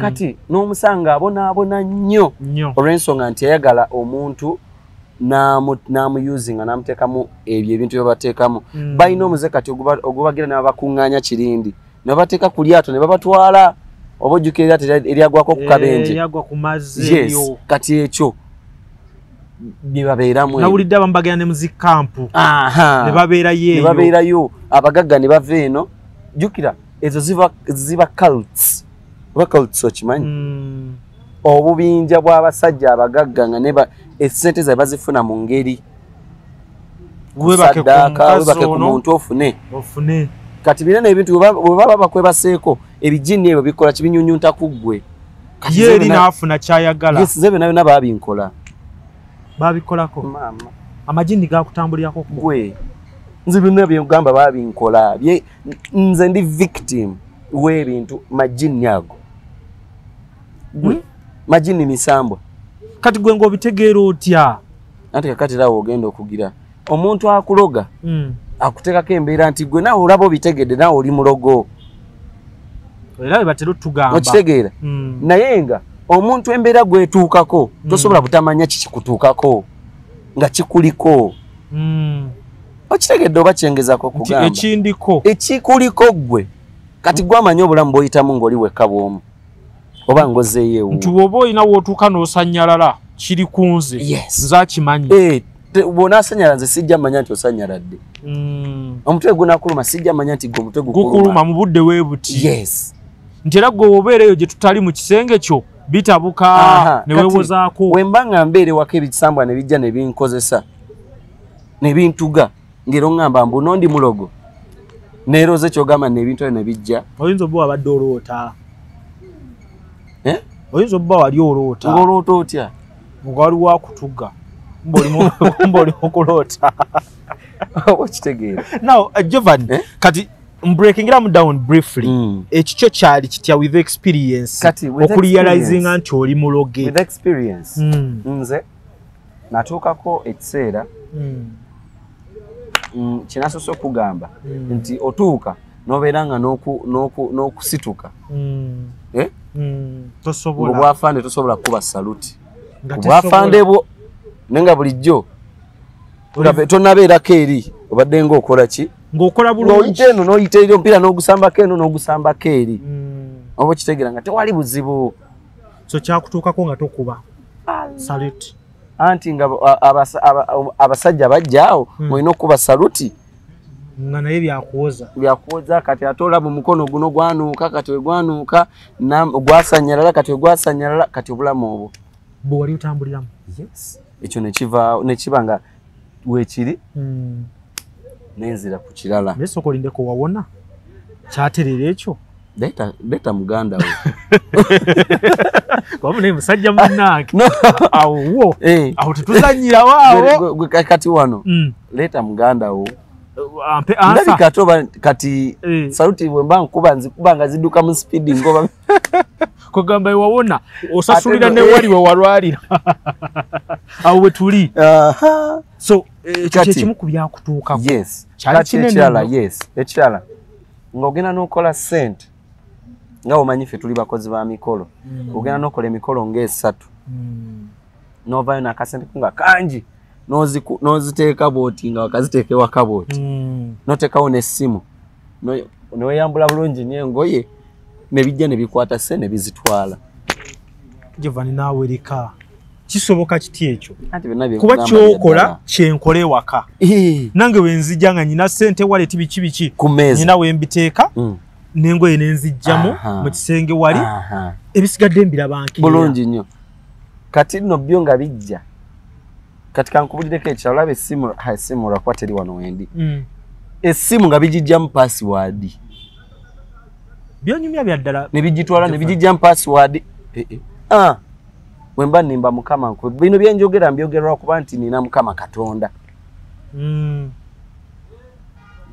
Speaker 2: Kati n'omusanga abonaabona nnyo olw'ensonga nti yayagala omuntu n'amuyuzinga n'amuteekamu ebyo ebintu bye bateekamu. Balina omuze kati ogubagira ne babakuŋŋaanya kirindi, ne babateeka ku lyato ne babatwala, oba ojjukira eryato eryagwako ku kabenje,
Speaker 1: eryagwa ku mazzi.
Speaker 2: Yes, kati ekyo bye babeeramu.
Speaker 1: Nawulidde abamu bagenda ne mu zikampu ne babeerayo
Speaker 2: eyo, ne babeerayo abagagga ne bava eno. Jjukira ezo ziba cults, oba cults okimanyi? Obubinja bw'abasajja abagagga nga essente zaabwe bazifuna mu ngeri
Speaker 1: webake
Speaker 2: ku muntu ofune. Kati bina ebintu bwe baba bakwebaseeko ebijinni ebyo bikola kibinyunyunta ku ggwe.
Speaker 1: Ye eri n'afuna ky'ayagala.
Speaker 2: Yes, nze byonna byonna baabinkola.
Speaker 1: Babikolako?
Speaker 2: Maama.
Speaker 1: Amajinni gakutambulirako
Speaker 2: gwe. Nze byonna bye nkugamba babinkola. Nze ndi victim w'ebintu majinni ago. Gwe. Majinni misambwa.
Speaker 1: Kati gwe ng'obitegeera otya?
Speaker 2: Anti kakati era ogenda okugira omuntu akuloga akuteekako embeera nti gwe naawe olaba obitegedde, naawe oli mulogo.
Speaker 1: Era bwe batera otugamba.
Speaker 2: Okitegeera? Naye nga omuntu embeera gwetuukako tosobola butamanya kikikutuukako nga kikuliko. Okitegedde oba kyengezaako okugamba?
Speaker 1: Ekindiko.
Speaker 2: Ekikuliko ggwe. Kati gwe amanyi obulamu bw'oyitamu ng'oli wekka bw'omu oba ng'ozzeeyo ewuwo.
Speaker 1: Nti bw'oba olina w'otuuka n'osannyalala kiri ku nze. Nze akimanyi.
Speaker 2: Bw'onaasanyala nze sijja mmanya nti osanyaladde. Omutwe gunakuluma sijja mmanya nti gwe omutwe
Speaker 1: gukuluma mu budde we buti.
Speaker 2: Yes.
Speaker 1: Nti era gwe obeera eyo gye tutali mu kisenge kyo bitabuka ne weewozaako.
Speaker 2: Bwe mba nga mbeera ewaka ebisambwa ne bijja ne binkozesa ne bintuga ng'era oŋŋamba mbu n'ondi mulogo neeroze ky'ogamba n'ebintu ebyo ne bijja.
Speaker 1: Oyinza obba wabadde oloota. Oyinza obba wali oloota.
Speaker 2: Ng'oloota otya?
Speaker 1: Nga waliwo akutuga. Mba oli mu kuloota.
Speaker 2: Okitegeera.
Speaker 1: Now, Giovanni, kati Breaking down briefly. Ekikyo kyali kitya with experience? Okurealizinga nti oli muloge.
Speaker 2: With experience. Nze natuukako ekiseera kinasoose okugamba nti otuuka n'obeera nga n'okusituka.
Speaker 1: Tosobola.
Speaker 2: Obwafande tosobola kuba saluti. Obwafande bwo nenga bulijjo tonabeerako eri obadde ng'okola ki?
Speaker 1: Ng'okola bulungi.
Speaker 2: N'oyita eno n'oyita eri omupiira n'ogusambako eno n'ogusambako eri. Oba okitegeera nga tewali buzibu.
Speaker 1: So kyakutuukako nga tokuba saluti.
Speaker 2: Anti nga abasajja bajja awo olina okuba saluti.
Speaker 1: Nga naye byakuwoza.
Speaker 2: Byakuwoza kati ate olaba omukono guno gwanuuka kati we gwanuuka gwasanyalala kati we gwasanyalala kati obulamu obwo.
Speaker 1: Bwe wali otambuliramu.
Speaker 2: Yes. Ekyo ne kiba nga weekiri nenzira ku kirala.
Speaker 1: Naye sooka olindeko wawona kyaterera ekyo.
Speaker 2: Leeta muganda we.
Speaker 1: Wamu naye musajja munnange. Awo wo. Awo tetuzannyirawo awo.
Speaker 2: Kati wano leeta muganda wo.
Speaker 1: Ampe ansa.
Speaker 2: Ndabika ate oba kati saluti bwe mba nkuba nzikuba nga zidduka mu sipiidi ngoba.
Speaker 1: Kugamba wawona osasulira ne wali we walwalira. Awo we tuli. So ekyo kye kimu ku byakutuukako.
Speaker 2: Yes. Kati ekirala, yes. Ekirala ng'ogenda n'okola ssente nga omanyi ffe tuli bakozi ba mikolo. Ogenda n'okola emikolo ng'esatu. N'ovaayo n'akasente ko nga kangi n'oziteeka bw'oti nga wakaziteeka ewaka bw'oti. N'oteekawo n'essimu. Ne weeyambula bulungi nnyo engoye ne bijja ne bikwata ssente ne bizitwala.
Speaker 1: Giovanni naawe leka. Kisoboka kiti ekyo?
Speaker 2: Kuba
Speaker 1: kyokola kyenkola ewaka. Nange we nzijja nga nina ssente wallet biki biki. Nina we mbiteeka n'engoye ne nzijjamu mu kisenge wali. Ebisigadde mbiraba nkeera.
Speaker 2: Bulungi nnyo. Kati nno byo nga bijja. Kati kankubulireko ekirala olaba essimu, essimu lwakuba teri wano wendi. Essimu nga bigijjamu password.
Speaker 1: Byonyumya bya ddala.
Speaker 2: Ne bigitwala ne bigijjamu password. Wemba nimba Mukama bino byenjogera mbyogerwa kuba nti nina Mukama Katonda.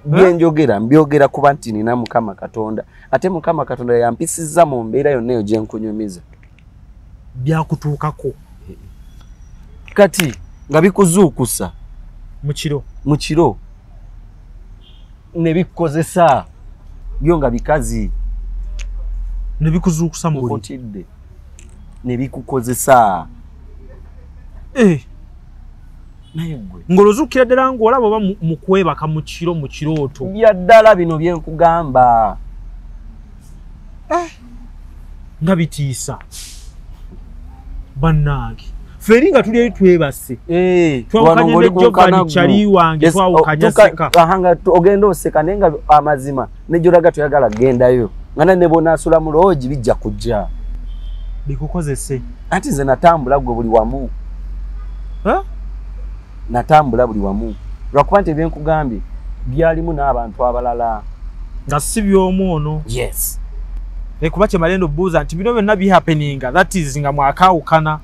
Speaker 2: Byenjogera mbyogera kuba nti nina Mukama Katonda. Ate Mukama Katonda yampisizza mu mbeera yonna eyo gye nkunyumiza.
Speaker 1: Byakutuukako.
Speaker 2: Kati nga bikuzuukusa
Speaker 1: mu kiro.
Speaker 2: Ne bikukozesa byo nga bikazi.
Speaker 1: Ne bikuzuukusa mu buli.
Speaker 2: Nkutidde. Ne bikukozesa. Naye gwe.
Speaker 1: Ng'olozuukira ddala ng'olaba oba mu kwebaka mu kiro mu kirooto.
Speaker 2: Bya ddala bino bye nkugamba.
Speaker 1: Nga bitiisa. Bannange. Ffe eri nga tuli eri twebase. Twawukanye ne Giovanni kyali wange twawukanya seka.
Speaker 2: Nga ogenda oseka naye nga amazima ne gy'olaga toyagala gendayo. Nga ne bw'onaasula mu loogi bijja kujja.
Speaker 1: Bikukozese.
Speaker 2: Anti nze natambula gwe buli wamu. Natambula buli wamu. Lwakuba nti ebyenkugambye byalimu n'abantu abalala.
Speaker 1: Nga si by'omu ono.
Speaker 2: Yes.
Speaker 1: Kuba kye malendo buuza nti bino byonna bihappeninga that is nga mwakaawukana.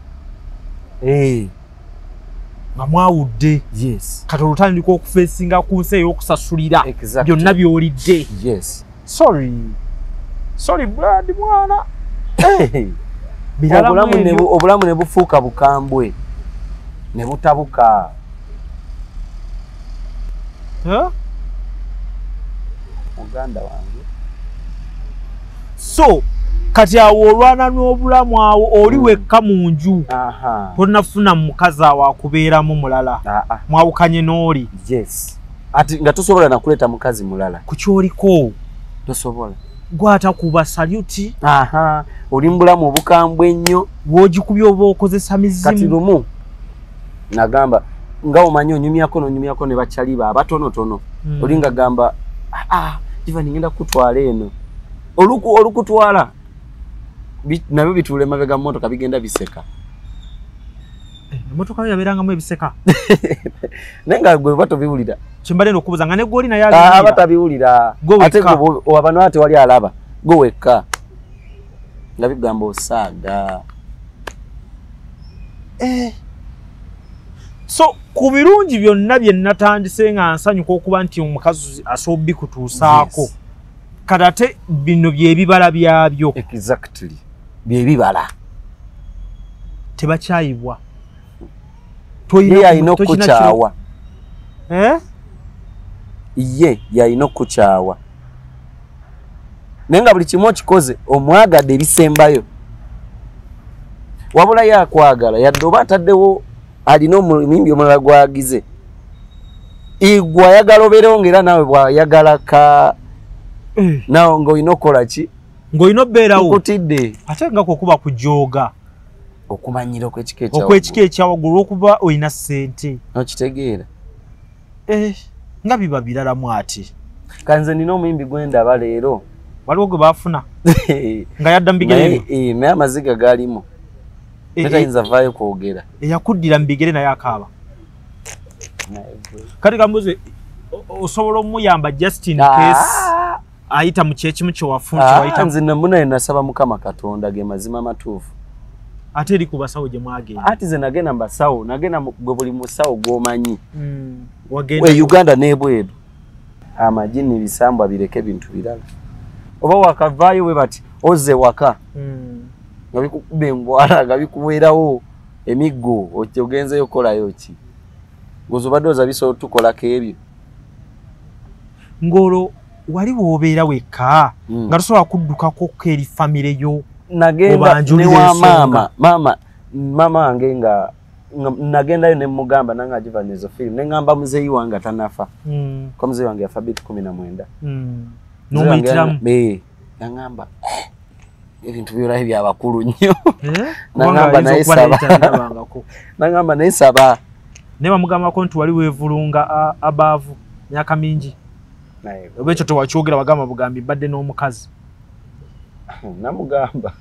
Speaker 1: Nga mwawudde.
Speaker 2: Yes.
Speaker 1: Kati olutandika okufeesinga ku nsi ey'okusasulira byonna by'olidde.
Speaker 2: Yes.
Speaker 1: Sorry. Sorry blood mwana.
Speaker 2: Obulamu ne bufuuka bukambwe. Ne butabuka. Muganda wange.
Speaker 1: So kati awo olwana n'obulamu awo oli wekka mu nju. Tonnafuna mukazi awo akubeeramu mulala. Mwawukanye n'oli.
Speaker 2: Yes. Ati nga tosobola na kuleeta mukazi mulala.
Speaker 1: Ku ky'oliko.
Speaker 2: Tosobola.
Speaker 1: Gw'atakuba saluti.
Speaker 2: Oli mu bulamu obukambwe ennyo.
Speaker 1: W'ogikubye oba okozesa mizimu.
Speaker 2: Kati lumu nagamba nga omanyi onyumyako n'onyumyako ne bakyaliba abatonotono. Oli nga gamba Giovanni ngenda kutwala eno. Olukutwala nabyo bituula emabega mu mmotoka bigenda biseka.
Speaker 1: Emmotoka yo yabeerangamu ebiseka.
Speaker 2: Naye nga gwe oba tobiwulira.
Speaker 1: Kyembadde n'okubuuza nga ne gw'oli naye abiwulira.
Speaker 2: Aba tabiwulira. Ate gwe wabano ate wali alaba. Gwe wekka. Nga bigamba osaaga.
Speaker 1: So ku birungi byonna bye natandise nga nsanyuka okuba nti omukazi asobola bikutuusaako. Kati ate bino byebibala byabyo.
Speaker 2: Exactly, byebibala.
Speaker 1: Tebakyayibwa.
Speaker 2: Ye alina okukukyawa.
Speaker 1: Eh?
Speaker 2: Ye yalina okukukyawa. Naye nga buli kimu okikoze omwagadde ebisembayo. Wabula ye akwagala yadde oba ataddewo alina omuyimbi omulala gwagize. Igwe ayagala obeerewo ng'era naawe bw'ayagala ka naawe ng'olina okukola ki?
Speaker 1: Ng'olina obeerawo.
Speaker 2: Nkutidde.
Speaker 1: Ate nga kwe kuba kujooga.
Speaker 2: Okumanyira okw'ekika ekyawaggulu.
Speaker 1: Okw'ekika ekyawaggulu olw'okuba olina ssente.
Speaker 2: Okitegeera.
Speaker 1: Nga biba biralamu ati.
Speaker 2: Kanze nina omuyimbi gwe ndaba leero.
Speaker 1: Waliwo gwe baafuna. Nga yadda mu bigere.
Speaker 2: Naye amaziga galimu. Tayinza vaayo kwogera.
Speaker 1: Eyakuddira mu bigere naye akaaba. Kati kambuze osobola omuyamba just in case ayita mu kyekimu kyewafuna kyewayita.
Speaker 2: Nze namunaye nasaba Mukama Katonda ge mazima amatuufu.
Speaker 1: Ate eri ku basawo gye mwagenda.
Speaker 2: Ati ze nagenda mu basawo, nagenda gwe buli musawo gw'omanyi.
Speaker 1: Wagenda
Speaker 2: e Uganda n'ebweru. Amajini bisambwa bireke ebintu birala. Oba wakavaayo we bati ozze waka. Nga bikukuba engwala, nga bikuweerawo emiggo, ogenzeyo okukolayo ki? Ngozi obadde oza bisobola otukolako ebyo.
Speaker 1: Ng'olwo wali w'obeera wekka nga tosobola kuddukako eri famire yo.
Speaker 2: Nagenda ne wa maama, maama wange nga nagendayo ne mugamba nange agiva ezo film ne ngamba muzeeyi wange tanafa. Kwa muzeeyi wange yafa 2019.
Speaker 1: N'omuyitiramu?
Speaker 2: Nangamba ebintu byolayo byabakulu nnyo. Nangamba naye saba. Nangamba naye saba.
Speaker 1: Naye bamugambako nti wali weevulunga abaavu myaka mingi. Oba ekyo tewakyogera wagamba bugambi mbadde n'omukazi.
Speaker 2: Namugamba.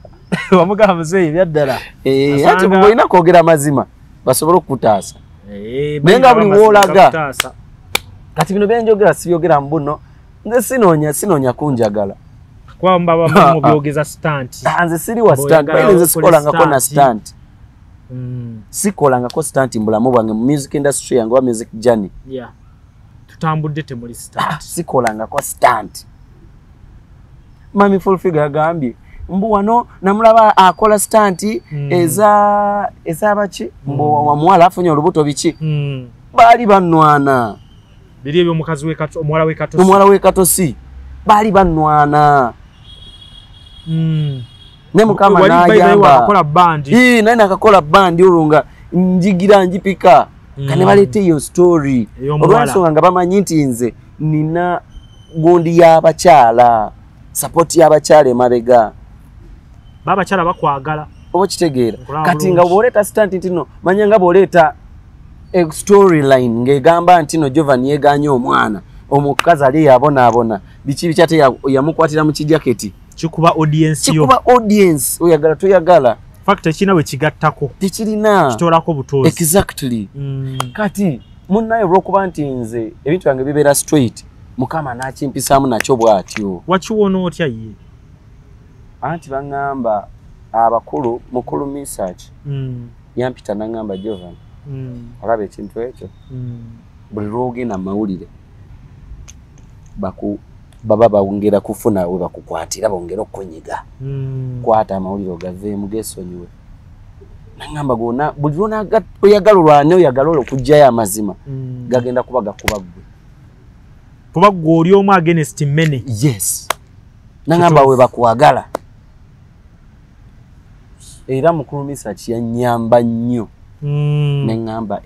Speaker 1: Wamugamba muzeeyi ebyaddala.
Speaker 2: Ati bw'olina kwogera mazima basobole okukutaasa. Naye nga buli w'olaga. Kati bino byenjogera sibyogera mbuno. Nze sinoonya kunjagala.
Speaker 1: Kuba mbaba mubyogeza stunt.
Speaker 2: Nze siri wa stunt. Nze sikolangako na stunt. Sikolangako stunt mu bulamu bwange mu music industry yange oba music journey.
Speaker 1: Yeah. Tutambudde temuli stunt.
Speaker 2: Sikolangako stunt. Mami Full Figure agambye mbu wano namulaba akola stunt ezabaki mbu omuwala afunye olubuto biki. Baali bannwana.
Speaker 1: Biri ebyo omukazi w'e Katosi, omuwala w'e Katosi.
Speaker 2: Omuwala w'e Katosi. Baali bannwana. Ne Mukama n'ayamba.
Speaker 1: Akakola bandi.
Speaker 2: Naye nakakola bandi olwo nga njigira njipika. Kane baleeta eyo story. Olw'ensonga nga bamanyi nti nze nina gundi y'abakyala. Support y'abakyala emabega.
Speaker 1: Babakyala bakwagala.
Speaker 2: Oba kitegeera. Kati nga bw'oleeta stunt nti no, manya nga bw'oleeta storyline ng'egamba nti no Jovan yeeganye omwana. Omukazi ali yabonaabona. Biki biki ate yamukwatira mu kijaketi.
Speaker 1: Kikuba audience yo.
Speaker 2: Kikuba audience. Oyagala toyagala.
Speaker 1: Fact ekirina we kigattako.
Speaker 2: Tekirina.
Speaker 1: Kitoolako butozi.
Speaker 2: Exactly. Kati munnaye olw'okuba nti nze ebintu byange bibeera straight. Mukama n'akimpisaamu nakyo bw'atyo.
Speaker 1: Wakiwona otya ye?
Speaker 2: Anti baŋŋamba abakulu, mukulu Misach. Yampita n'aŋŋamba Jovan. Olaba ekintu ekyo. Buli lw'ogenda mu mawulire baba bongera kufuna we bakukwatira bongera okukunyiga. Kwata amawulire ogaveemu geesonyiwe. N'aŋŋamba gonna buli lw'oyagala olwane oyagala okuggyayo amazima gagenda kuba gakuba ggwe.
Speaker 1: Kuba ggwe oli omu against many.
Speaker 2: Yes. N'aŋŋamba we bakwagala. Era mukulu Misach yannyamba nnyo. Ne ŋŋamba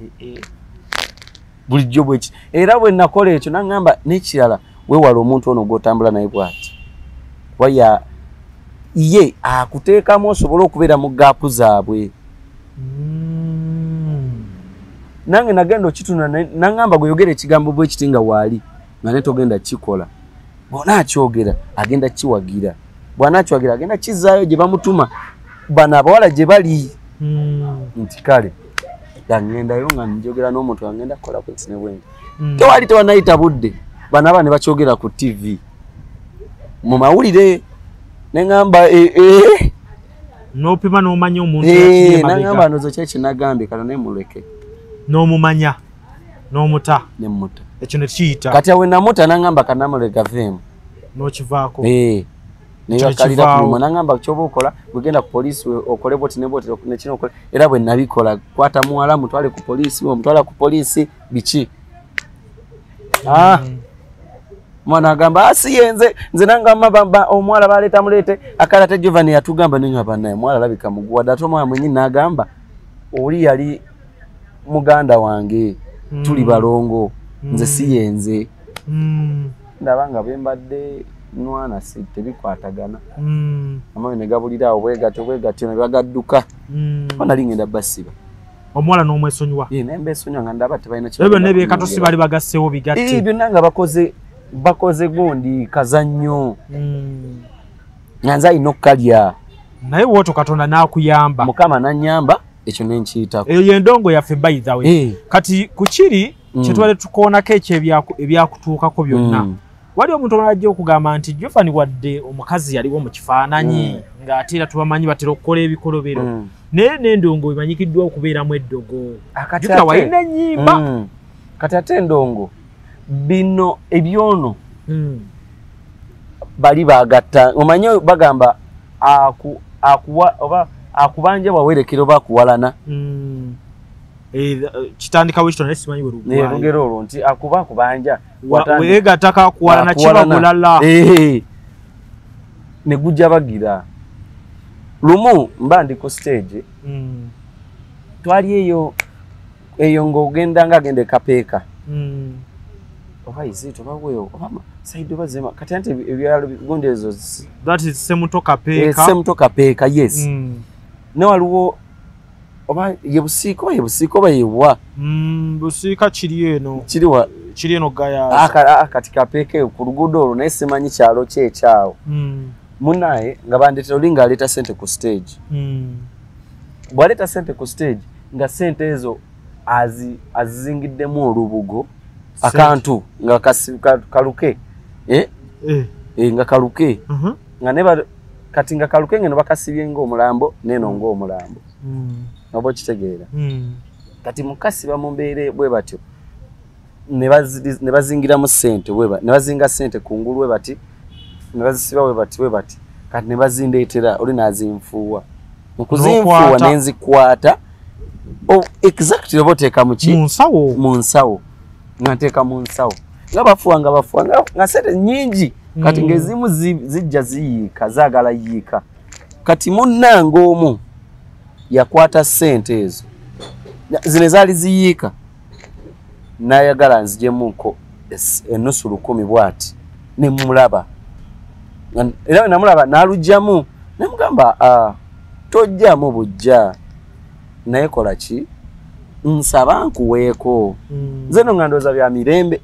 Speaker 2: bulijjo bwe ki. Era bwe nakola ekyo n'aŋŋamba n'ekirala weewala omuntu ono gw'otambula naye bw'ati. Kuba ye akuteekamu osobole okubeera mu gaapu zaabwe. Nange nagenda okituna n'aŋŋamba gwe yogera ekigambo bwe kiti nga waali nga naye togenda kukikola. Bw'onaakyogera agenda kiwagira. Bw'anaakiwagira agenda kizzaayo gye bamutuma bano abawala gye bali. Nti kale ngendayo nga njogera n'omuntu angenda kukola bwenti ne bwenti. Tewali tewanayita budde. Bano aba ne bakyogera ku TV mu mawulire ne ŋŋamba
Speaker 1: N'opima n'omanya omuntu yakiri emabega.
Speaker 2: N'aŋŋamba ndozo ki ekinagambye kano naye muleke.
Speaker 1: N'omumanya n'omuta.
Speaker 2: Ne mmuta.
Speaker 1: Ekyo ne kiyita.
Speaker 2: Kati awe namuta n'aŋŋamba kanamuleka veemu.
Speaker 1: N'okivaako.
Speaker 2: Nebakalira ku nangamba kyoba okola bwegenda ku poliisi okole bwoti ne bwoti ne kino okole, era bwe nabikola kwata muwala mutwale ku poliisi, omutwala ku poliisi biki. Mwana agamba asiyenze nze nangamba omuwala baleeta muleete akala te Giovanni yatugamba nengamba naye muwala alabika muguwa dda, ate omwana mwennyini n'agamba oli yali muganda wange, tuli balongo, nze siyenze. Ndaba nga bwe mbadde nwana si tebikwatagana. Amawe ne gabulira awo bwe gatyo ne bagadduka. Nali ngenda basiba.
Speaker 1: Omuwala n'omwesonyiwa.
Speaker 2: Naye mbesonyiwa nga ndaba tebalina
Speaker 1: kye. Ebyo ne byekatosi bali bagasseewo bigatte.
Speaker 2: Byonna nga bakoze gundi kazannyo. Nga nze alina okukalya.
Speaker 1: Naye bw'otyo Katonda n'akuyamba.
Speaker 2: Mukama n'annyamba ekyo ne nkiyitako.
Speaker 1: Eyo y'endongo yaffe by the way. Kati ku kiri kye tubadde tukoonako ekyo ebyakutuukako byonna. Wali omuntu omulala ajja okugamba nti Giovanni wadde omukazi yaliwo mu kifaananyi ng'ate era tubamanyi batera okukola ebikolobero, naye n'endongo emanyikiddwa okubeeramu eddogo. Jjukira walina ennyimba.
Speaker 2: Kati ate endongo bino ebyono bali bagatta, omanyi bagamba akuwa oba akubanja wawerekera oba akuwalana.
Speaker 1: Kitandika bwe kityo naye simanyi we luggwayo.
Speaker 2: Olugero olwo nti akuba akubanja
Speaker 1: weegattako akuwalana kiba bulala.
Speaker 2: Ne gujja bagira. Lumu mba ndi ku stage, twali eyo ng'ogenda ng'agenda e Kapeeka. Oba izito oba weyo oba saidi oba zema kati anti ebyalo gundi ezo.
Speaker 1: That is Semuto Kapeeka.
Speaker 2: Semuto Kapeeka, yes. Ne waliwo oba ye Busiika oba yewa.
Speaker 1: Busiika kiri eno.
Speaker 2: Kiriwa?
Speaker 1: Kiri eno Gayaza.
Speaker 2: Kati Kapeeka eyo ku luguudo olwo naye simanyi kyalo ki ekyawo. Munnaye nga bandeetera oli ng'aleeta ssente ku stage. Bw'aleeta ssente ku stage nga ssente ezo azizingiddemu olubugo, akantu nga kaluke. Nga kaluke. Nga kati nga kaluke ngeno bakasibye ng'omulambo n'eno ng'omulambo. Oba okitegeera. Kati mukasiba mu mbeera bwe batyo ne bazingiramu ssente ne bazinga ssente kungulu bwe bati, ne bazisiba bwe bati kati ne bazindeetera oli n'azinfuuwa. Mu kuzinfuuwa ne nzikwata exactly oba oteeka mu ki? Mu nsawo. Nga nteeka mu nsawo. Nga bafuuwa nga ssente nnyingi kati ng'ezimu zijja ziyiika zaagala yiika. Kati munnange omu yakwata ssente ezo zino ezaali ziyiika n'ayagala nzigyemuko ennusu 10 bw'ati ne mmulaba. Era bwe namulaba n'aluggyamu ne mugamba tojjamu bujja naye kola ki, nsaba nkuweeko. Nze nno nga ndowooza bya mirembe.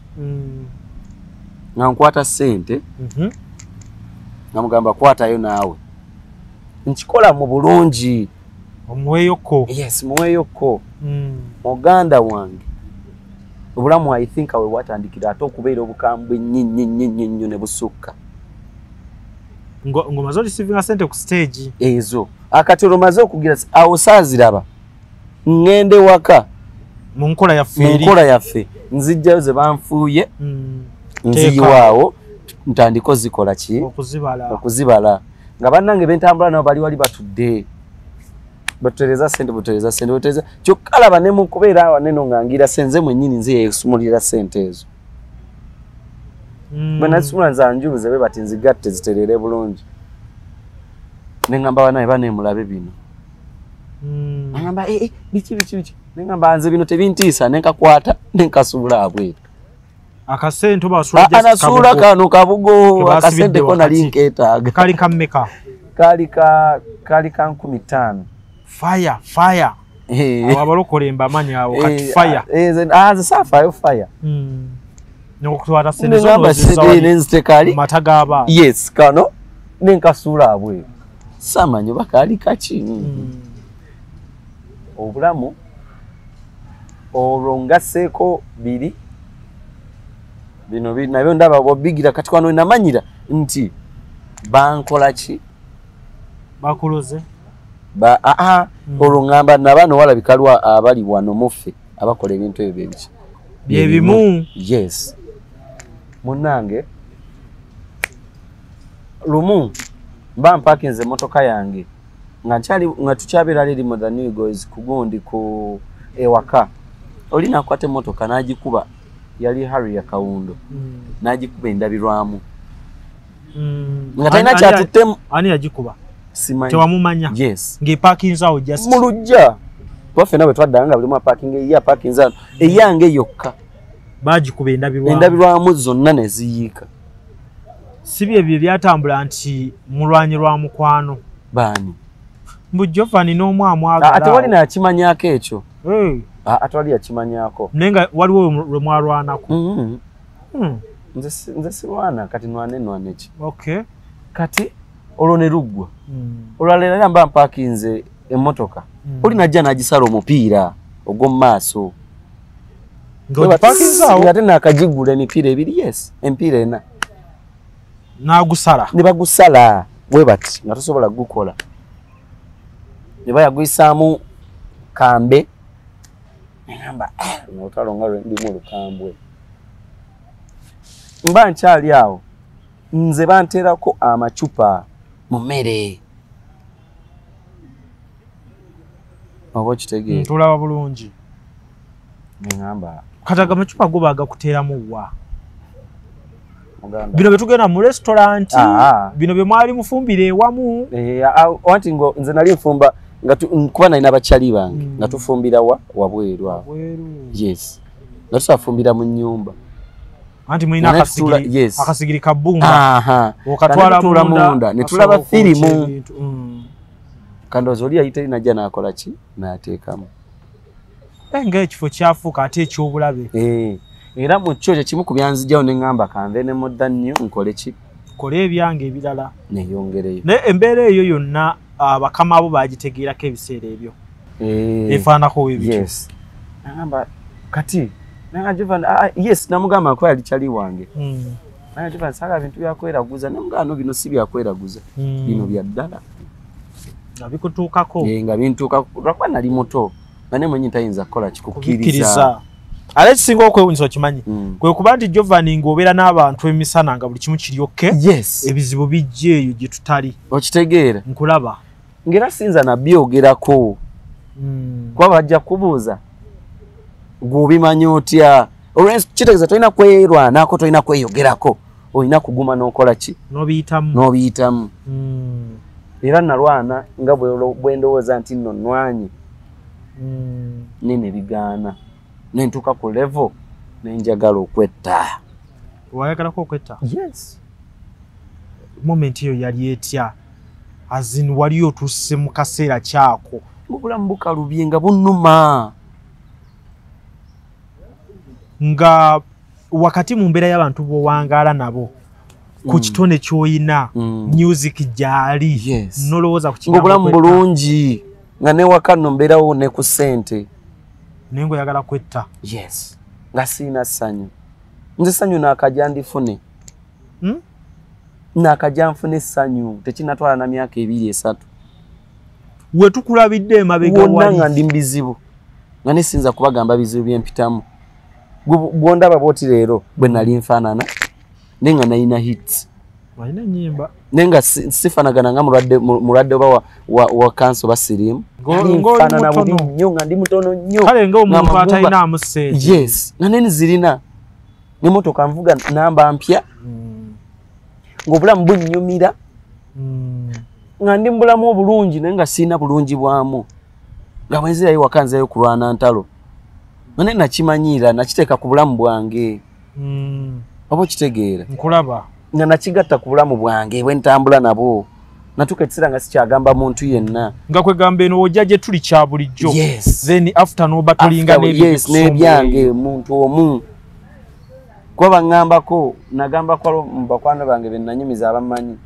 Speaker 2: Nga nkwata ssente nga mugamba kwatayo naawe, nkikola mu bulungi.
Speaker 1: Omuweeyoko.
Speaker 2: Yes, muweeyoko. Muganda wange obulamu I think awe bwatandikira ate okubeera obukambwe nnyo nnyo nnyo nnyo ne busukka.
Speaker 1: Ng'omaze oreceivinga ssente ku stage
Speaker 2: ezo akati olwo okugira awo saaziraba ŋŋende waka
Speaker 1: mu nkola yaffe
Speaker 2: mu nkola yaffe nzijjayo ze banfuuye nziyiwaawo ntandika ozikola ki okuzibala nga bannange bentambula nabo bali wali batudde batutereza ssente butereza ssente butereza kyokka laba ne mu kubeera awo neno nga ngira senze mwennyini nze yeesumulira ssente ezo. Bwe nasumula nze anjuluze bwe bati nzigatte ziterere bulungi ne ŋŋamba banaye baneemulabe bino. Ŋŋamba biki biki biki ne ŋŋamba nze bino tebintiisa ne nkakwata ne nkasuula abweru.
Speaker 1: Akasente oba wasuula just
Speaker 2: anasuula kano kabugo akasente ko nali nkeetaaga.
Speaker 1: Kali kammeka?
Speaker 2: Kali ka 5000.
Speaker 1: Fire fire. Abo abalokole mbamanyi awo kati fire.
Speaker 2: Nze saafaayo fire.
Speaker 1: N'okutwala ssente zo n'ozizza mu mata g'abaana.
Speaker 2: Yes, kano ne nkasuula abweru. Samanyi oba kaali kaki. Obulamu olwo ngasseeko biri bino nabyo ndaba bw'obigira kati wano namanyira nti bankola ki?
Speaker 1: Bakuloze?
Speaker 2: Olwo ŋŋamba nabano walabika lwa abali wano muffe abakola ebintu ebyo bye biki?
Speaker 1: Bye bimu.
Speaker 2: Yes. Munnange Lumu mba mpakinze emmotoka yange nga nkyali nga tukyabeera eri mu The New Eagles ku gundi ku ewaka, oli nakwata emmotoka n'agikuba, yali Harrier Kawundo, n'agikuba endabirwamu nga talina kyatuttemu.
Speaker 1: Ani yagikuba?
Speaker 2: Simanyi.
Speaker 1: Tewamumanya?
Speaker 2: Yes.
Speaker 1: Ng'epakinze awo just
Speaker 2: mu luggya. Kuba ffenna bwe twaddanga nga buli omu apakinga eyiye, apakinze ano eyange yokka.
Speaker 1: Bagikuba endabirwamu.
Speaker 2: Endabirwamu zonna ne ziyiika.
Speaker 1: Si byebyo byatambula nti mulwanyi lwa mukwano?
Speaker 2: Baani?
Speaker 1: Mbu Jovan n'omu amwagala.
Speaker 2: Ate wali nakimanyaako ekyo. Ate wali yakimanyaako.
Speaker 1: Naye nga waliwo lwe mwalwanako.
Speaker 2: Nze sirwana, kati nwane ki?
Speaker 1: Okay.
Speaker 2: Kati olwo ne luggwa. Olwaleero era mba mpakinze emmotoka. Oli najja n'agisala omupiira ogw'omu maaso.
Speaker 1: Ng'ogipakinze awo?
Speaker 2: Ate naakagigula emipiira ebiri, yes, emipiira ena.
Speaker 1: N'agusala?
Speaker 2: Ne bagusala bwe bati nga tosobola gukola. Ne bayaguyisaamu kambe. Ngamba olutalo nga lwe ndimu lukambwe. Mba nkyali awo nze banteerako amacupa mu mmere. Oba okitegeera?
Speaker 1: Tulaba bulungi.
Speaker 2: Ngamba
Speaker 1: kati ago amacupa go baagakuteeramu wa? Bino bye tugenda mu restaurant, bino bye mwali mufumbira ewamu.
Speaker 2: Anti nze nali nfumba nga kuba nalina bakyali bange nga tufumbira wabweru awo. Yes. Nga tusafumbira mu nnyumba.
Speaker 1: Anti mulina akasigiri ka bbumba. Okatwala
Speaker 2: munda ne tulaba firimu. Kandoozi oli yali terina najja n'akola ki? N'ateekamu.
Speaker 1: Nga ekifo kyafuuka ate eky'obulabe.
Speaker 2: Era mu kyo kye kimu ku byanzigyawo ne ŋŋamba kanve ne mu The New nkole ki?
Speaker 1: Nkole ebyange ebirala.
Speaker 2: Neeyongereyo.
Speaker 1: Naye embeera eyo yonna bakama bo baagitegeerako ebiseera ebyo. Efaanako bwe bityo.
Speaker 2: Yes. Nagamba kati Jovan, yes, namugamba nkuba yali kyali wange. Jovan, saagala bintu byakweraguza. Namugamba no bino si byakweraguza. Bino bya ddala.
Speaker 1: Nga bikutuukako.
Speaker 2: Nga bintuukako. Lwakuba nali muto. Nga ne mwennyini tayinza kukola kikukkiriza.
Speaker 1: Ate ekisinga okwewuunyisa okimanyi, kwe kuba nti Jovan ng'obeera n'abantu emisana nga buli kimu kiri okay.
Speaker 2: Yes.
Speaker 1: Ebizibu bijja eyo gye tutali.
Speaker 2: Okitegeera?
Speaker 1: Nkulaba.
Speaker 2: Ng'era siyinza nabyogerako. Kuba bajja kubuuza gw'obimanyi otya? Olw'ekitegeeza tolina kwerwanako, tolina kweyogerako, olina kuguma n'okola ki?
Speaker 1: N'obiyitamu.
Speaker 2: N'obiyitamu. Era nalwana nga bwe ndowooza nti nno nnwanye. Ne bigaana. Ne ntuuka ku level ne njagala okwetta.
Speaker 1: Wayagalako okwetta?
Speaker 2: Yes.
Speaker 1: Moment eyo yali etya? As in wali otuuse mu kaseera kyako.
Speaker 2: Obulamu bukalubye nga bunnuma.
Speaker 1: Nga wakati mu mbeera y'abantu b'owangaala nabo ku kitone ky'oyina, music gy'ali, nolowooza ku kigambo
Speaker 2: Ng'obulamu bulungi nga newaka nno mbeerawo ne ku ssente.
Speaker 1: Naye ng'oyagala kwetta.
Speaker 2: Yes. Nga sirina ssanyu. Nze ssanyu naakajja ndifune. Naakajja nfune essanyu tekinnatwala na myaka 2 3.
Speaker 1: We tukulabidde emabega wali.
Speaker 2: Wonna nga ndi mu bizibu. Nga ne siyinza kubagamba bizibu bye mpitamu. Bw'ondaba bw'oti leero bwe nali nfaanana naye nga nalina hits.
Speaker 1: Walina ennyimba.
Speaker 2: Naye nga sifaanagana nga mulwadde oba wa kansa oba siriimu. Nfaanana bubi nnyo nga ndi mutono nnyo.
Speaker 1: Kale ng'omuntu atalinaamu ssente.
Speaker 2: Yes. Nga nene zirina. N'emmotoka nvuga namba mpya. Ng'obulamu bunnyumira. Nga ndi mu bulamu obulungi naye nga sirina bulungi bwamu. Nga bwe nzirayo waka nzirayo kulwana ntalo. Naye nakimanyiira, nakiteeka ku bulamu bwange. Oba okitegeera?
Speaker 1: Nkulaba.
Speaker 2: Nga nakigatta ku bulamu bwange bwe ntambula nabwo. Natuuka ekiseera nga sikyagamba muntu yenna.
Speaker 1: Nga kwegamba eno ojja gye tuli kya bulijjo.
Speaker 2: Yes.
Speaker 1: Then after n'oba tolinga
Speaker 2: n'ebyo. N'ebyange muntu omu. Kuba baŋŋambako, nagambako mu bakwano bange be nanyumiza abamanyi.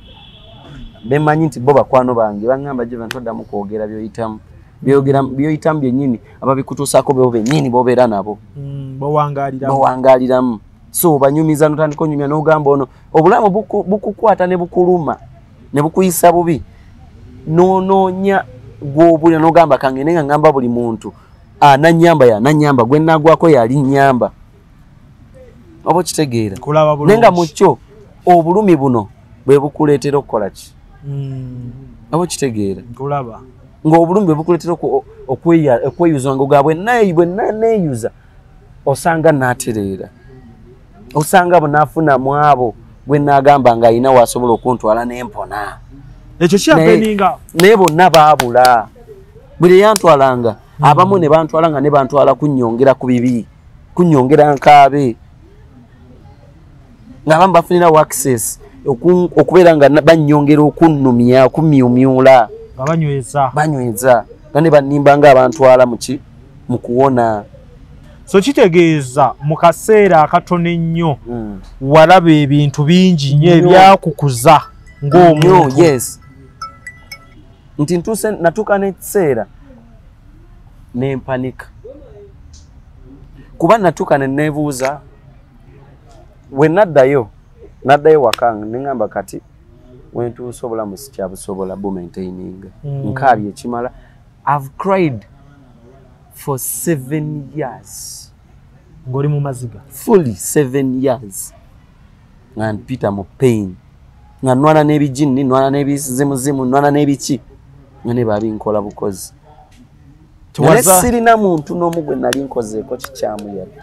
Speaker 2: Bemanyi nti bo bakwano bange baŋŋamba Jovan toddamu kwogera by'oyitamu. By'oyitamu byennyini ababikutuusaako bo bennyini b'obeera nabo. Bawangaaliramu. So banyumiza n'otandika onyumya n'ogamba ono obulamu bukukwata ne bukuluma ne bukuyisa bubi n'onoonya gw'obulira n'ogamba kangende nga ŋŋamba buli muntu anannyamba yanannyamba gwe nnaagwako yali nnyamba. Oba okitegeera? Naye nga mu kyo obulumi buno Bwe bukuleetera okukola ki? Abo kitegeera.
Speaker 1: Nkulaba.
Speaker 2: Ng'obulumi bwe bukuleetera okweyuza nga bwe neeyuza osanga naatereera. Osanga bwe naafuna mu abo bwe naagamba ng'alina waasobola okuntwala n'empona.
Speaker 1: Ekyo kihappeninga.
Speaker 2: Naye bonna baabula. Buli eyantwalanga abamu ne bantwala nga ne bantwala kunnyongera ku bibi, kunnyongera nkaabe. Ng'abamu bafunirawo access okubeera nga bannyongera okunnumya, okumyumyula.
Speaker 1: Nga banyweza.
Speaker 2: Banyweza. Nga ne bannimba nga abantwala mu kuwona.
Speaker 1: So kitegeeza mu kaseera akatono ennyo walaba ebintu bingi nnyo ebyakukuza ng'omuntu.
Speaker 2: Yes. Nti ntuuse natuuka n'ekiseera ne mpanika. Kuba natuuka ne neebuuza we naddayo waka ne ŋŋamba kati we ntuuse obulamu sikyabusobola bumaintaininga. Nkaabye ekimala. I've cried for 7 years.
Speaker 1: Ng'oli mu maziga.
Speaker 2: Fully 7 years. Nga mpita mu pain. Nga nnwana n'ebijinni, nnwana n'ebizimuzimu, nnwana n'ebiki. Nga ne babinkola bukozi. Naye sirina muntu n'omu gwe nali nkozeeko kikyamu yadde.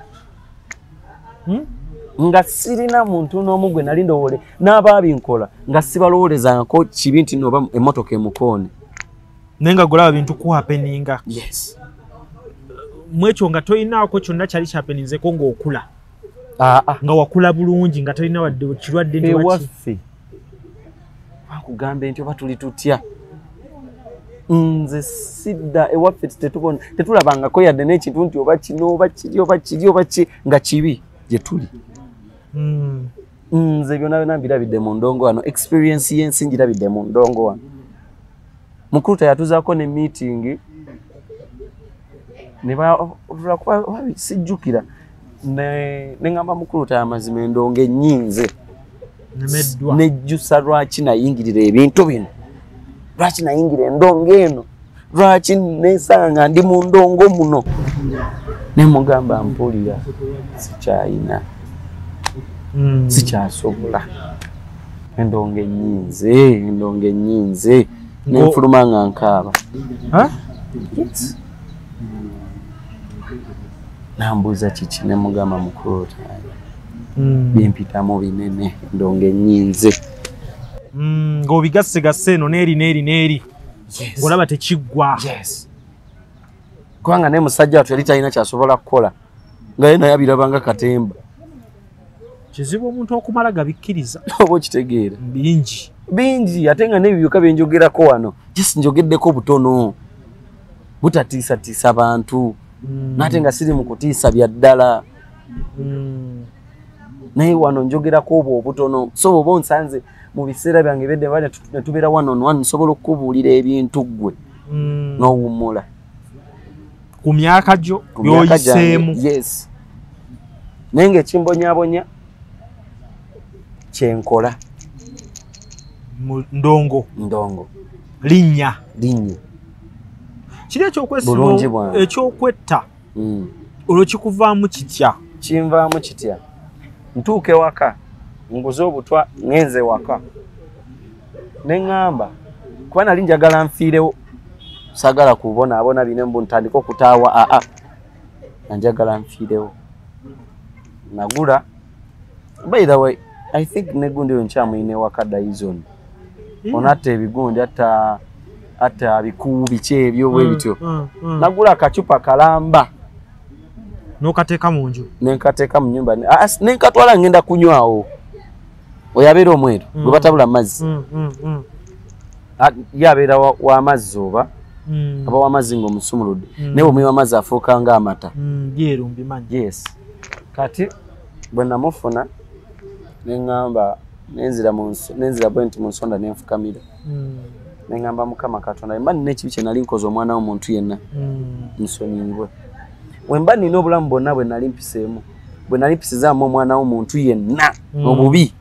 Speaker 2: Nga sirina muntu n'omu gwe nali ndowole n'abaabinkola nga sibalowoolezangako kibi nti oba emmotoka emukoone.
Speaker 1: Naye nga golaba bintu kuhappeninga.
Speaker 2: Yes.
Speaker 1: Mwekyo nga toyinaako kyonna kyali kyappeninzeko ng'okula. Nga wakula bulungi nga tolina wadde kirwadde nti
Speaker 2: waffe. Bakugambe nti oba tuli tutya. Nze sidda ewaffe tetulabangako yadde n'ekintu nti oba kino oba kiri oba kiri oba ki nga kibi gye tuli. Nze byonna byonna mbirabidde mu ndongo wano, experience y'ensi ngirabidde mu ndongo wano. Mukulu teyatuzaako ne meeting ne sijjukira ne ŋŋamba mukulu tayamazima endongo ennyinze nejjusa lwaki nayingirira ebintu bino, lwaki nayingira endongo eno, lwaki nesanga ndi mu ndongo muno. Ne mugamba mpulira sikyayina, sikyasobola, endongo ennyinze, endongo ennyinze. Nenfuluma nga nkaaba. Yes. Nambuuza kiki ne mugamba mukulu byempitamu binene, endongo ennyinze.
Speaker 1: Ng'obigasegasse eno n'eri n'eri n'eri. Ng'olaba tekiggwa.
Speaker 2: Yes. Kubanga naye musajja wattu yali talina ky'asobola kukola nga ye naye abiraba nga katemba.
Speaker 1: Kizibu omuntu okumala gabikkiriza.
Speaker 2: Oba okitegeera.
Speaker 1: Bingi.
Speaker 2: Bingi ate nga n'ebyo bye njogerako wano just njogeddeko butono butatiisatiisa bantu. Nate nga siri mu kutiisa bya ddala. Naye wano njogerako obwo obutono. So oba onsanze mu biseera byange ebedde ne tubeera one on one nsobola okukubuulira ebintu ggwe n'owummula.
Speaker 1: Ku myaka gyo by'oyiseemu.
Speaker 2: Yes. Naye ng'ekimbonyaabonya kye nkola.
Speaker 1: Ndongo.
Speaker 2: Ndongo.
Speaker 1: Linnya.
Speaker 2: Linnya.
Speaker 1: Kiri ekyokwesiba ekyokwetta. Olwo kikuvaamu kitya?
Speaker 2: Kinvaamu kitya? Ntuuka ewaka, nguze obutwa ngenze ewaka. Ne ŋŋamba kuba nali njagala nfiirewo, saagala kubonaabona bino mbu ntandike okutaawa aa. Njagala nfiirewo. Nagula. By the way, I think negundi oyo nkyamuyina ewaka Dyson. Ono atta ebigundi atta bikuwu biki ebyo bwe bityo. Nagula akacupa kalamba.
Speaker 1: N'okateeka mu nju?
Speaker 2: Ne nkateeka mu nnyumba. Ne nkatwala ngenda kunywawo. Oyo abeera omweru gwe batabula mazzi. Ye abeera w'amazzi oba aba w'amazzi ng'omusumuludde. Naye bw'omunywa amazzi afuuka ng'amata.
Speaker 1: Byeru mbimanyi.
Speaker 2: Yes. Kati bwe namufuna ne ŋŋamba nenzira bwe nti mu nsonda ne nfukamira. Ne ŋŋamba Mukama Katonda mba nina ekibi kye nali nkoze omwana w'omuntu yenna nsonyiyibwe. Bwe mba nina obulamu bwonna bwe nali mpiseemu, bwe nali mpisizaamu omwana w'omuntu yenna obubi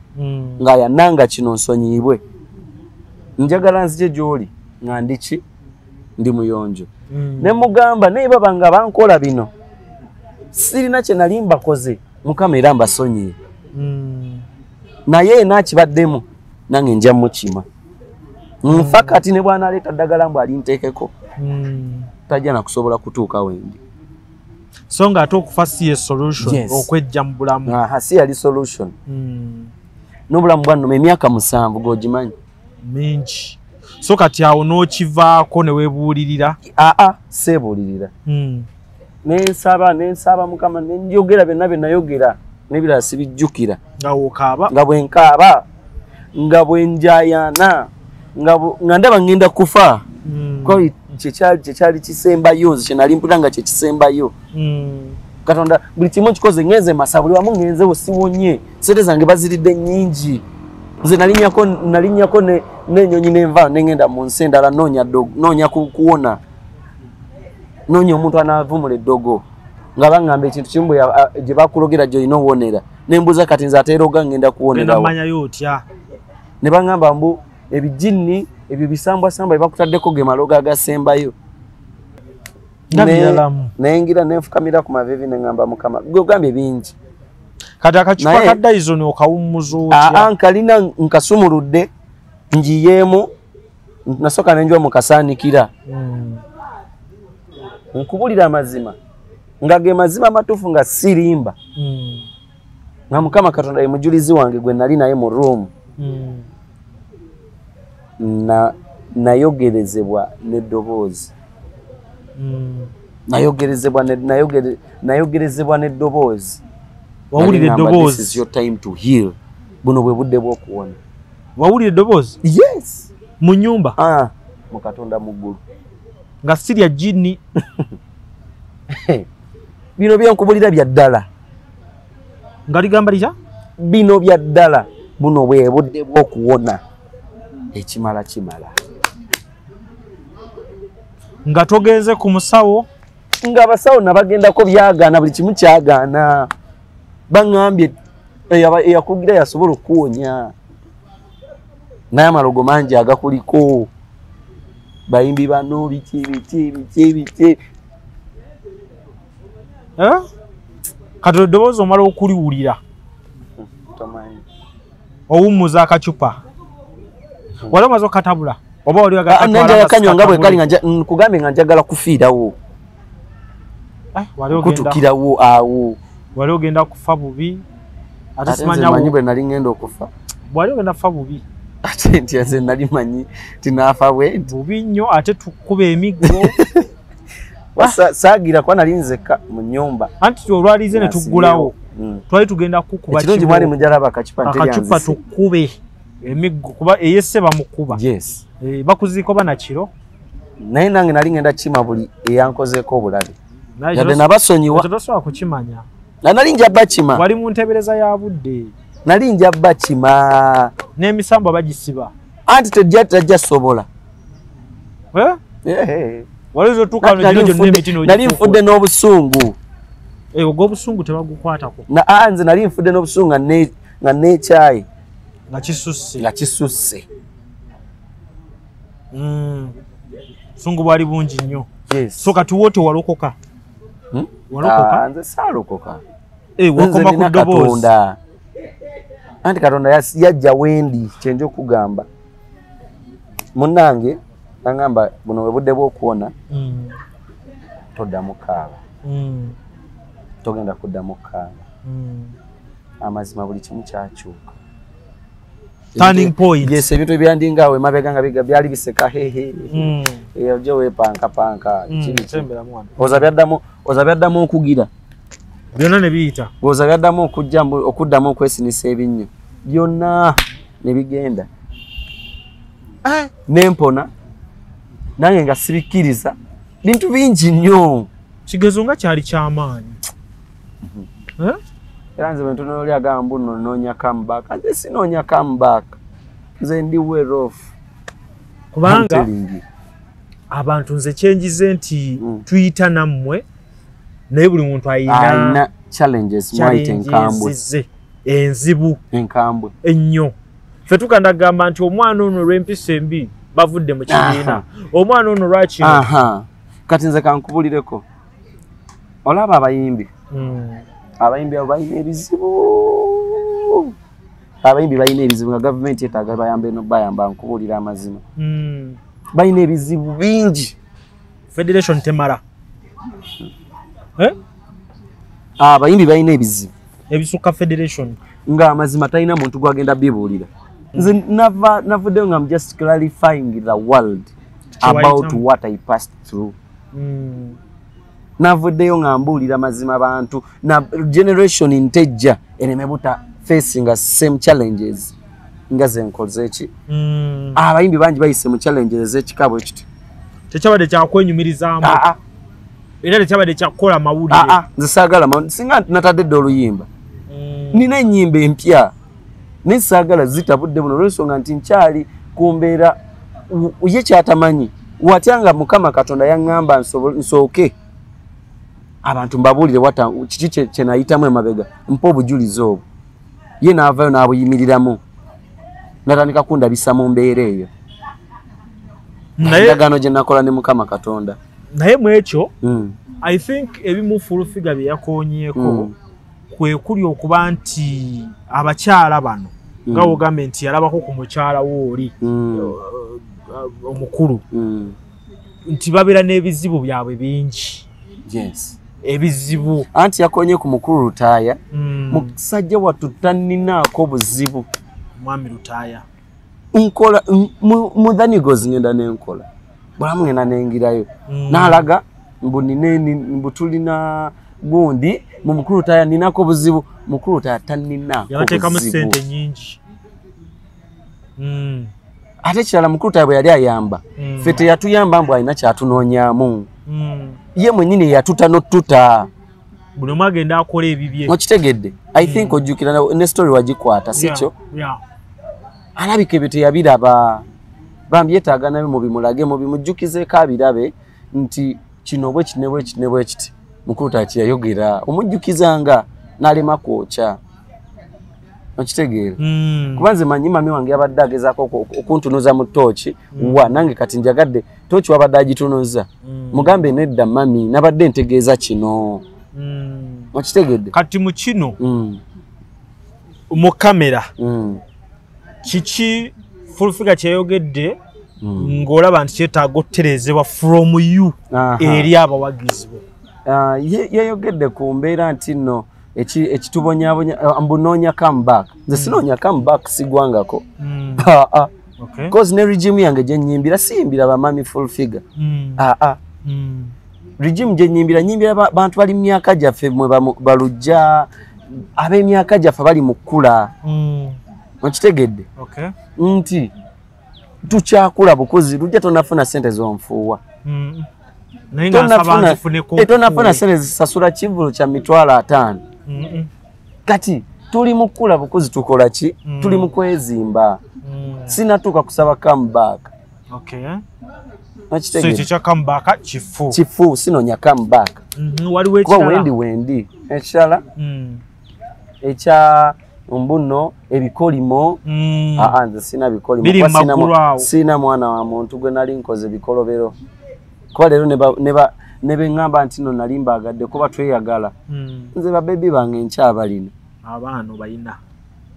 Speaker 2: nga yannanga kino nsonyiyibwe. Njagala nzije gy'oli nga ndi ki? Ndi muyonjo. Ne mugamba naye baba nga bankola bino sirina kye nali mbakoze, Mukama era mbasonyiye. Naye nakibaddemu Nange nja mukima. Nfa kati ne bw'anaaleeta ddagala mbu alinteekeko. Tajja na kusobola kutuuka wendi.
Speaker 1: So nga ate okufa si ye solution.
Speaker 2: Yes.
Speaker 1: Okwejja mu bulamu.
Speaker 2: Aha, si yali solution. N'obulamu bwannuma emyaka 7 g'ogimanyi.
Speaker 1: Mingi. So kati awo n'okivaako ne weebuulirira.
Speaker 2: Aa, seebuulirira. Nensaba Mukama, ne njogera byonna bye nayogera n'ebirala sibijjukira.
Speaker 1: Nga w'okaaba.
Speaker 2: Nga bwe nkaaba, nga bwe njayaana, nga ndaba ngenda kufa. Ko kyekyali kisembayo, nze kye nali mpulira nga kye kisembayo. Katonda buli kimu nkikoze, ngenze masa buli wamu ngenzewo siwonye. Ssente zange baziridde nnyingi. Nze nalinnyako n'ennyonyi nenva nengenda mu nsi endala noonya kuwona. Noonya omuntu anaavumula eddogo. Nga baŋŋamba ekintu kimu gye bakulogera gy'olina owonera. Ne mbuuza kati nze ate eroga ngenda kuwonerawo.
Speaker 1: Manyayo otya?
Speaker 2: Ne baŋŋamba mbu ebijinni ebyo bisambwasambwa bye bakutaddeko ge malogo agasembayo. Nayingira ne nfukamira ku maviivi ne ŋŋamba Mukama, gwe ogambye bingi.
Speaker 1: Kati akacupa ka Dyson okawummuza otya?
Speaker 2: Aa, nkalina nkasumuludde, ngiyeemu, nasooka ne njwa mu kasaanikira. Nkubulira amazima, nga ge mazima amatuufu nga sirimba. Nga Mukama Katonda ye mujulizi wange gwe nali naye mu room. Nayogerezebwa n'eddoboozi. Nayogerezebwa n'eddoboozi.
Speaker 1: Wawulira eddoboozi.
Speaker 2: This is your time to heal. Buno bwe budde bw'okuwona.
Speaker 1: Wawulira eddoboozi?
Speaker 2: Yes.
Speaker 1: Mu nnyumba?
Speaker 2: Mu Katonda mu ggulu.
Speaker 1: Nga sirya jjinni.
Speaker 2: Bino byenkubulira bya ddala.
Speaker 1: Nga ligamba litya?
Speaker 2: Bino bya ddala. Buno bwe budde bw'okuwona. Ekimala kimala.
Speaker 1: Nga togenze ku musawo?
Speaker 2: Nga abasawo nabagendako byagaana, buli kimu kyagaana. Baŋŋambye eyakugira yasobola okuwonya. Naye amalogo mangi agakuliko. Bayimbi bano biki biki biki biki.
Speaker 1: Kati eddoboozi omala okuliwulira.
Speaker 2: Tomanyi.
Speaker 1: Owummuza akacupa. Wali omaze okukatabula? Oba wali oyagala
Speaker 2: Nanjagala kanywa nga bwe kali nga nkugambye nga njagala kufiirawo. Kutukirawo awo.
Speaker 1: Wali ogenda kufa bubi. Ate
Speaker 2: simanyi manyi bwe nali ngenda okufa.
Speaker 1: Wali ogenda kufa bubi.
Speaker 2: Ate nti nze nali manyi tinaafa bwe nti.
Speaker 1: Bubi nnyo ate tukuba emiggo.
Speaker 2: Saagira kuba nali nzekka mu nnyumba.
Speaker 1: Anti olwalize ne tuggulawo. Twali tugenda kukuba
Speaker 2: ekirungi mwali mujalaba akacupa nti
Speaker 1: akacupa tukube emiggo kuba eyesse bamukuba.
Speaker 2: Yes.
Speaker 1: Bakuziika oba nakiro.
Speaker 2: Naye nange nali ngenda kima buli eyankozeeko obulabe. Yadde nabasonyiwa.
Speaker 1: Tosobola kukimanya.
Speaker 2: Nali nja bakima.
Speaker 1: Wali mu nteebereza ya budde.
Speaker 2: Nali nja bakima.
Speaker 1: N'emisambo bagisiba.
Speaker 2: Anti tejja sobola.
Speaker 1: Wali otuuka wano gino gyonna emiti n'ogikuukula.
Speaker 2: Nali nfudde n'obusungu.
Speaker 1: Ogw'obusungu tebagukwatako.
Speaker 2: Nze nali nfudde n'obusungu nga neekyayi.
Speaker 1: Nga kisusse.
Speaker 2: Nga kisusse.
Speaker 1: Busungu bwali bungi nnyo.
Speaker 2: Yes.
Speaker 1: So kati wo tewalokoka? Walokoka?
Speaker 2: Nze saalokoka.
Speaker 1: Wakoma ku ddoboozi.
Speaker 2: Anti Katonda yajja wendi kye nja okugamba. Munnange angamba buno bwe budde bw'okuwona. Toddamu kaaba. Togenda kuddamu kaaba. Amazima buli kimu kyakyuka.
Speaker 1: Turning point.
Speaker 2: Yes, ebintu ebyandinga awo emabega nga byali biseka hehe. Ojja weepankapanka. Oza byaddamu okugira.
Speaker 1: Byonna ne biyita.
Speaker 2: Oza byaddamu okuddamu okwesinisa ebinnyo. Byonna ne bigenda. Nempona. Nange nga sibikkiriza. Bintu bingi nnyo.
Speaker 1: Kigezo nga kyali ky'amaanyi.
Speaker 2: Era nze bwe ntunula agamba mbu nno nnoonya comeback. Nze sinoonya comeback. Nze ndi well off.
Speaker 1: Kubanga abantu nze kyenjize nti tuyita nammwe naye buli muntu ayina
Speaker 2: challenges mwayita enkambwe.
Speaker 1: Enzibu.
Speaker 2: Enkambwe.
Speaker 1: Ennyo. Ffe tuganda kugamba nti omwana ono olw'empisa embi bavudde mu kibiina. Omwana ono lwaki?
Speaker 2: Kati nze kankubulireko. Olaba abayimbi. Abayimbi abo balina ebizibu. Abayimbi balina ebizibu nga gavumenti yetaaga bayambe nobayamba, nkubuulira amazima. Balina ebizibu bingi.
Speaker 1: Federation temala. Eh?
Speaker 2: Abayimbi balina ebizibu
Speaker 1: ebisukka federation.
Speaker 2: Nga amazima talina muntu gwagenda bibuulira. Nze navuddeyo nga I'm just clarifying the world about what I passed through. Navuddeyo nga mbuulira mazima bantu na generation ntejja ereme buta facing the same challenges nga ze nkoze ki. Abayimbi bangi bayise mu challenges ez'ekika bwe kiti.
Speaker 1: Tekyabadde kyakwenyumirizaamu. Era tekyabadde kyakukola mawulire.
Speaker 2: Nze saagala, singa natadde dda oluyimba. Nina ennyimba empya naye saagala zitabudde buno olw'ensonga nti nkyali ku mbeera ye kyatamanyi. Watya nga Mukama Katonda yaŋŋamba nsooke abantu mbabuulire kiki kye nayitamu emabega, mpa obujulizi obwo. Ye n'avaayo n'abuyimiriramu natandika kundabisa mu mbeera eyo. Endagaano gye nakola ne Mukama Katonda.
Speaker 1: Naye mu ekyo I think ebimu Full Figure bye yakoonyeeko kwe kuli okuba nti abakyala bano nga wogambye nti yalabako ku mukyala wo oli omukulu nti babeera n'ebizibu byabwe bingi.
Speaker 2: Yes.
Speaker 1: Ebizibu.
Speaker 2: Anti yakonye ku mukulu Lutaaya. Musajja wattu tanninaako buzibu.
Speaker 1: Mwami Lutaaya.
Speaker 2: Nkola mu Dhanigozi ngenda nenkola. Bulamu ngenda nengirayo. N'alaga mbu mbu tulina gundi mu mukulu Lutaaya ninako buzibu. Mukulu Lutaaya tanninaako buzibu.
Speaker 1: Yabateekamu ssente nnyingi.
Speaker 2: Ate ekirala mukulu Lutaaya bwe yali ayamba, ffe teyatuyamba mbu alina kyatunoonyaamu. Ye mwennyini yatuta n'otuta.
Speaker 1: Buli omu agenda akola ebibye.
Speaker 2: Okitegedde? I think ojjukira ne story wagikwata, si kyo? Alabika ebyo teyabiraba. Bambi yeetaaga nabyo mubimulage, mubimujjukizeeko abirabe nti kino bwe kiti ne bwe kiti ne bwe kiti. Mukulu Lutaaya kyeyayogera omujjukizanga n'alema kwokya. Okitegeera? Kuba nze manyi mami wange yabadde agezaako okuntunuza mu ttooki, wa nange kati njagadde ttooki wabadde agitunuza. Mugambe nedda mami, nabadde ntegeeza kino. Okitegedde?
Speaker 1: Kati mu kino mu kamera kiki Full Figure kyeyayogedde ng'olaba nti kyetaaga okutereezebwa from you eri abawagizi bo?
Speaker 2: Yayogedde ku mbeera nti nno ekitubonyabonya mbu noonya comeback. Nze sinoonya comeback, sigwangako. Cause ne regime yange gye nnyimbira siyimbira bamami Full Figure. Regime gye nnyimbira nnyimbira bantu bali mu myaka gyaffe mwe balujja ab'emyaka gyaffe bali mu kkula. Okitegedde? Nti tukyakula bukuzi, lujja tonafuna ssente z'onfuuwa. Tonafuna ssente zisasula kivvulu kya 50,000. Kati tuli mu kkula bukuzi, tukola ki? Tuli mu kwezimba. Sinatuuka kusaba comeback.
Speaker 1: So ekyo kya comeback kifu.
Speaker 2: Kifu, sinoonya comeback.
Speaker 1: Waliwo ekirala?
Speaker 2: Kuba wendi. Ekirala? Ekya mbuno ebikolimo. Nze sina bikolimo. Sina mwana wa muntu gwe nali nkoze bikolobero. Kuba leero ne beŋŋamba nti nno nali mbaagadde kuba tweyagala. Nze babebi bange nkyabalina.
Speaker 1: Abaana obalina?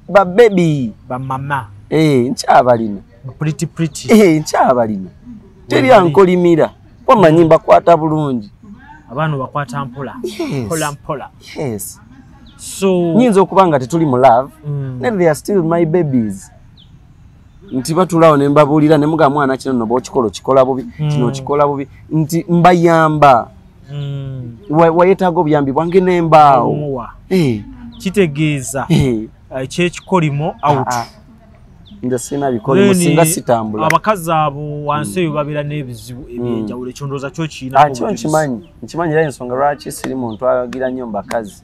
Speaker 2: Babebi.
Speaker 1: Bamama.
Speaker 2: Nkyabalina.
Speaker 1: Pretty pretty.
Speaker 2: Nkyabalina. Teri ankolimira. Wamanyi mbakwata bulungi.
Speaker 1: Abaana obakwata mpola. Mpola mpola.
Speaker 2: Yes.
Speaker 1: So
Speaker 2: nyinza okuba nga tetuli mu love, naye they are still my babies. Nti batulaawo ne mbabuulira ne mugamba mwana kino nno bw'okikola okikola bubi, kino okikola bubi, nti mbayamba. Wayeetaaga obuyambi bwange ne mbaawo.
Speaker 1: Kitegeeza ekyekikolimo out.
Speaker 2: Nze sirina bikolimo, singa sitambula.
Speaker 1: Abakazi abo wansi eyo babeera n'ebizibu ebyenjawulo, ekyo ndowooza kyo kirina.
Speaker 2: Kyo nkimanyi, nkimanyi era ensonga lwaki siri muntu agira nnyo mu bakazi.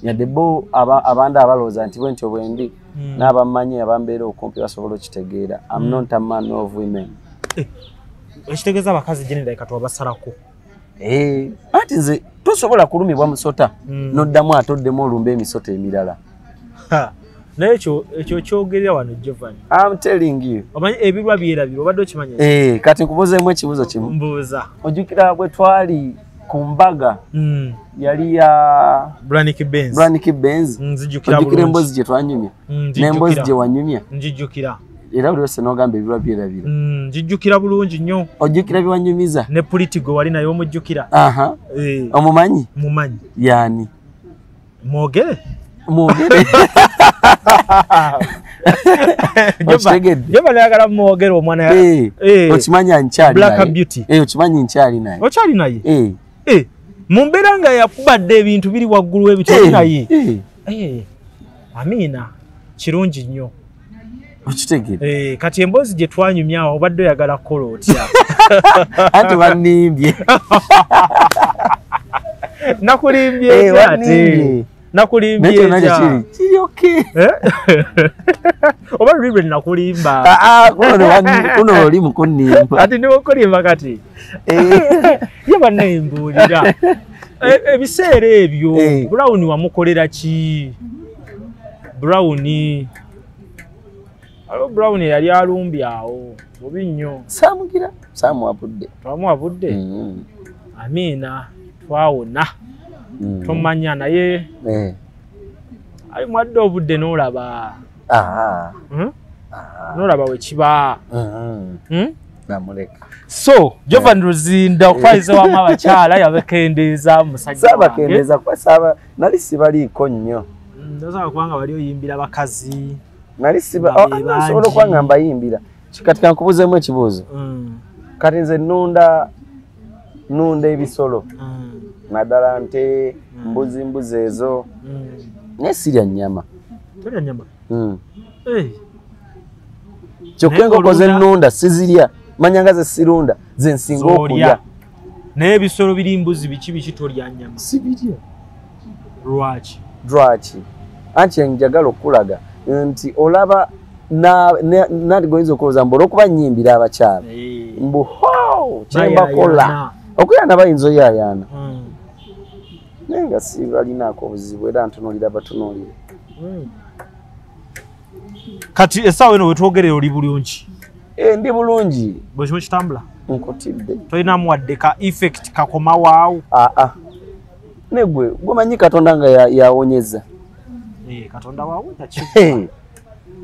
Speaker 2: Yadde bo abandi abalowooza nti bwe ntyo bwe ndi, n'abammanyi abambeera okumpi basobola okitegeera. I'm not a man of women.
Speaker 1: Ekitegeeza abakazi generally kati wabasalako.
Speaker 2: Anti nze tosobola kulumibwa musota n'oddamu ate oddemu olumbe emisota emirala.
Speaker 1: Naye ekyo kyogerera wano Jovan.
Speaker 2: I'm telling you.
Speaker 1: Omanyi ebirwa byerabira, obadde okimanyi?
Speaker 2: Kati nkubuuzeemu ekibuuzo kimu.
Speaker 1: Mbuuza.
Speaker 2: Ojjukira bwe twali Ku mbaga yali ya Brannick Benz.
Speaker 1: Nzijukira
Speaker 2: bulungi. Emboozi gye twanyumya. N'emboozi gye wanyumya.
Speaker 1: Nzijukira.
Speaker 2: Era buli wese n'ogamba ebirwa byerabira.
Speaker 1: Nzijukira bulungi nnyo.
Speaker 2: Ojjukira byewanyumiza?
Speaker 1: Ne Politigo wali naye omujjukira.
Speaker 2: Aha. Omumanyi?
Speaker 1: Mumanyi.
Speaker 2: Yani?
Speaker 1: Mwogere?
Speaker 2: Mwogere. Okitegedde?
Speaker 1: Joba nayagala mwogere omwana.
Speaker 2: Okimanyi nkyali naye.
Speaker 1: Black Beauty.
Speaker 2: Okimanyi nkyali naye.
Speaker 1: Okyali naye? Mu mbeera nga yakubadde ebintu biri waggulu ebitoli naye. Amiina, kirungi nnyo.
Speaker 2: Okitegedde?
Speaker 1: Kati emboozi gye twanyumya obadde oyagala kukola otya?
Speaker 2: Anti wannimbye.
Speaker 1: Nakulimbye otya ate? Nakulimbye otya?
Speaker 2: Kiri okay.
Speaker 1: Oba luli lwe nakulimba.
Speaker 2: Kuno oli mukunnimba.
Speaker 1: Ati ndi mukulimba kati. Ye bannaye mbuulira. Ebiseera ebyo Brown wamukolera ki? Brown. Alo Brown yali alumbye awo bubi nnyo.
Speaker 2: Saamugira, saamuwabudde.
Speaker 1: Twamuwabudde? Amiina, twawona. Tomanya naye. Ali mwadde obudde n'olaba. N'olaba we kiba.
Speaker 2: Namuleka.
Speaker 1: So, Jovan Luzinda okwayiza wamu abakyala yabakendeeza musajja wange.
Speaker 2: Saabakendeeza kuba saaba nali sibaliiko nnyo.
Speaker 1: Ndowooza kubanga wali oyimbira bakazi.
Speaker 2: Nali siba nsobola okuba nga mbayimbira. Kati kankubuzeemu ekibuuzo. Kati nze nnunda ebisolo. Naddala nte, mbuzi ezo. Naye sirya nnyama.
Speaker 1: Tolya nnyama?
Speaker 2: Kyokka enkoko ze nnunda sizirya. Manya nga ze sirunda ze nsinga okulya.
Speaker 1: Naye ebisolo biri mbuzi biki biki tolya nnyama?
Speaker 2: Sibirya.
Speaker 1: Lwaki?
Speaker 2: Lwaki? Anti njagala okulaga nti olaba nandi goyinza okulowooza mbu olw'okuba nnyimbira abakyala mbu ho kyembakola okuyana bayinza oyaayaana naye nga sibalinaako obuzibu era ntunuulira batunuulire.
Speaker 1: Kati essaawa eno wetwogerera oli bulungi?
Speaker 2: Ndi bulungi.
Speaker 1: Buli kimu kitambula?
Speaker 2: Nkutidde.
Speaker 1: Tolinamu wadde ka effect kakomawaawo?
Speaker 2: Negwe gwomanyi Katonda nga yawonyeza.
Speaker 1: Katonda wawonya ki?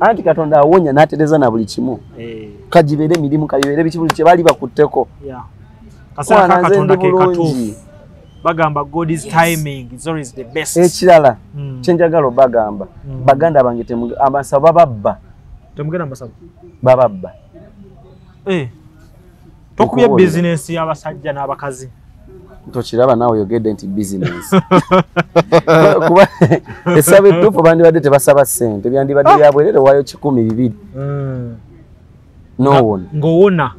Speaker 2: Anti Katonda awonya n'atereeza na buli kimu. Kagibeere emirimu kagibeere biki buli kye baali bakutteko.
Speaker 1: Kaseera ka Katonda ke katuufu. Bagamba God is timing is always the best.
Speaker 2: Ekirala kye njagala obagamba baganda bange amasabo bababba.
Speaker 1: Temugenda masabo?
Speaker 2: Bababba.
Speaker 1: Tokubye bizinensi y'abasajja n'abakazi.
Speaker 2: Tokiraba naawe oyogedde nti bizinensi. Kuba essaba ettuufu bandibadde tebasaba ssente byandibadde bya bwerere waayo 1,200. N'owona.
Speaker 1: Ng'owona.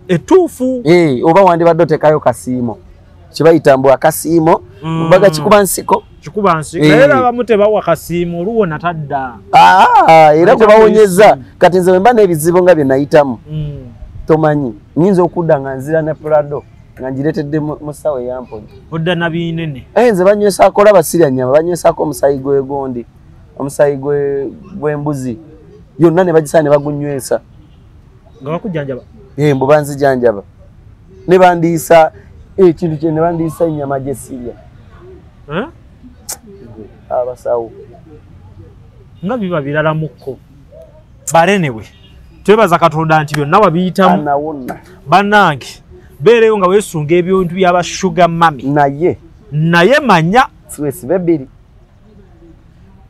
Speaker 1: Ettuufu.
Speaker 2: Oba wandibadde oteekayo kasiimo. Kibayita mbu akasiimo baga kikuba nsiko.
Speaker 1: Kikuba nsiko. Era abamu tebawa kasiimo oluwona tadda.
Speaker 2: Era gwe bawonyezza kati nze bwe mba n'ebizibu nga bye nayitamu. Tomanyi nnyinza okudda nga nzira ne Prado nga ngireetedde musawo eyamponya.
Speaker 1: Odda na binene.
Speaker 2: Nze banywesaako olaba sirya nnyama banywesaako omusaayi gw'egondi omusaayi gw'embuzi yonna ne bagisala ne bagunywesa.
Speaker 1: Nga bakujjanjaba?
Speaker 2: Mbu banzijanjaba. Ne bandiisa ekintu kye ne bandiisa ennyama gye sirya. Abasawo.
Speaker 1: Nga biba biralamuko. Barenewe. Twebaza Katonda nti byonna wabiyitamu.
Speaker 2: Anawonna.
Speaker 1: Bannange beereyo nga weesunga ebintu by'aba sugar mummy. Naye manya
Speaker 2: siwesibe bbiri.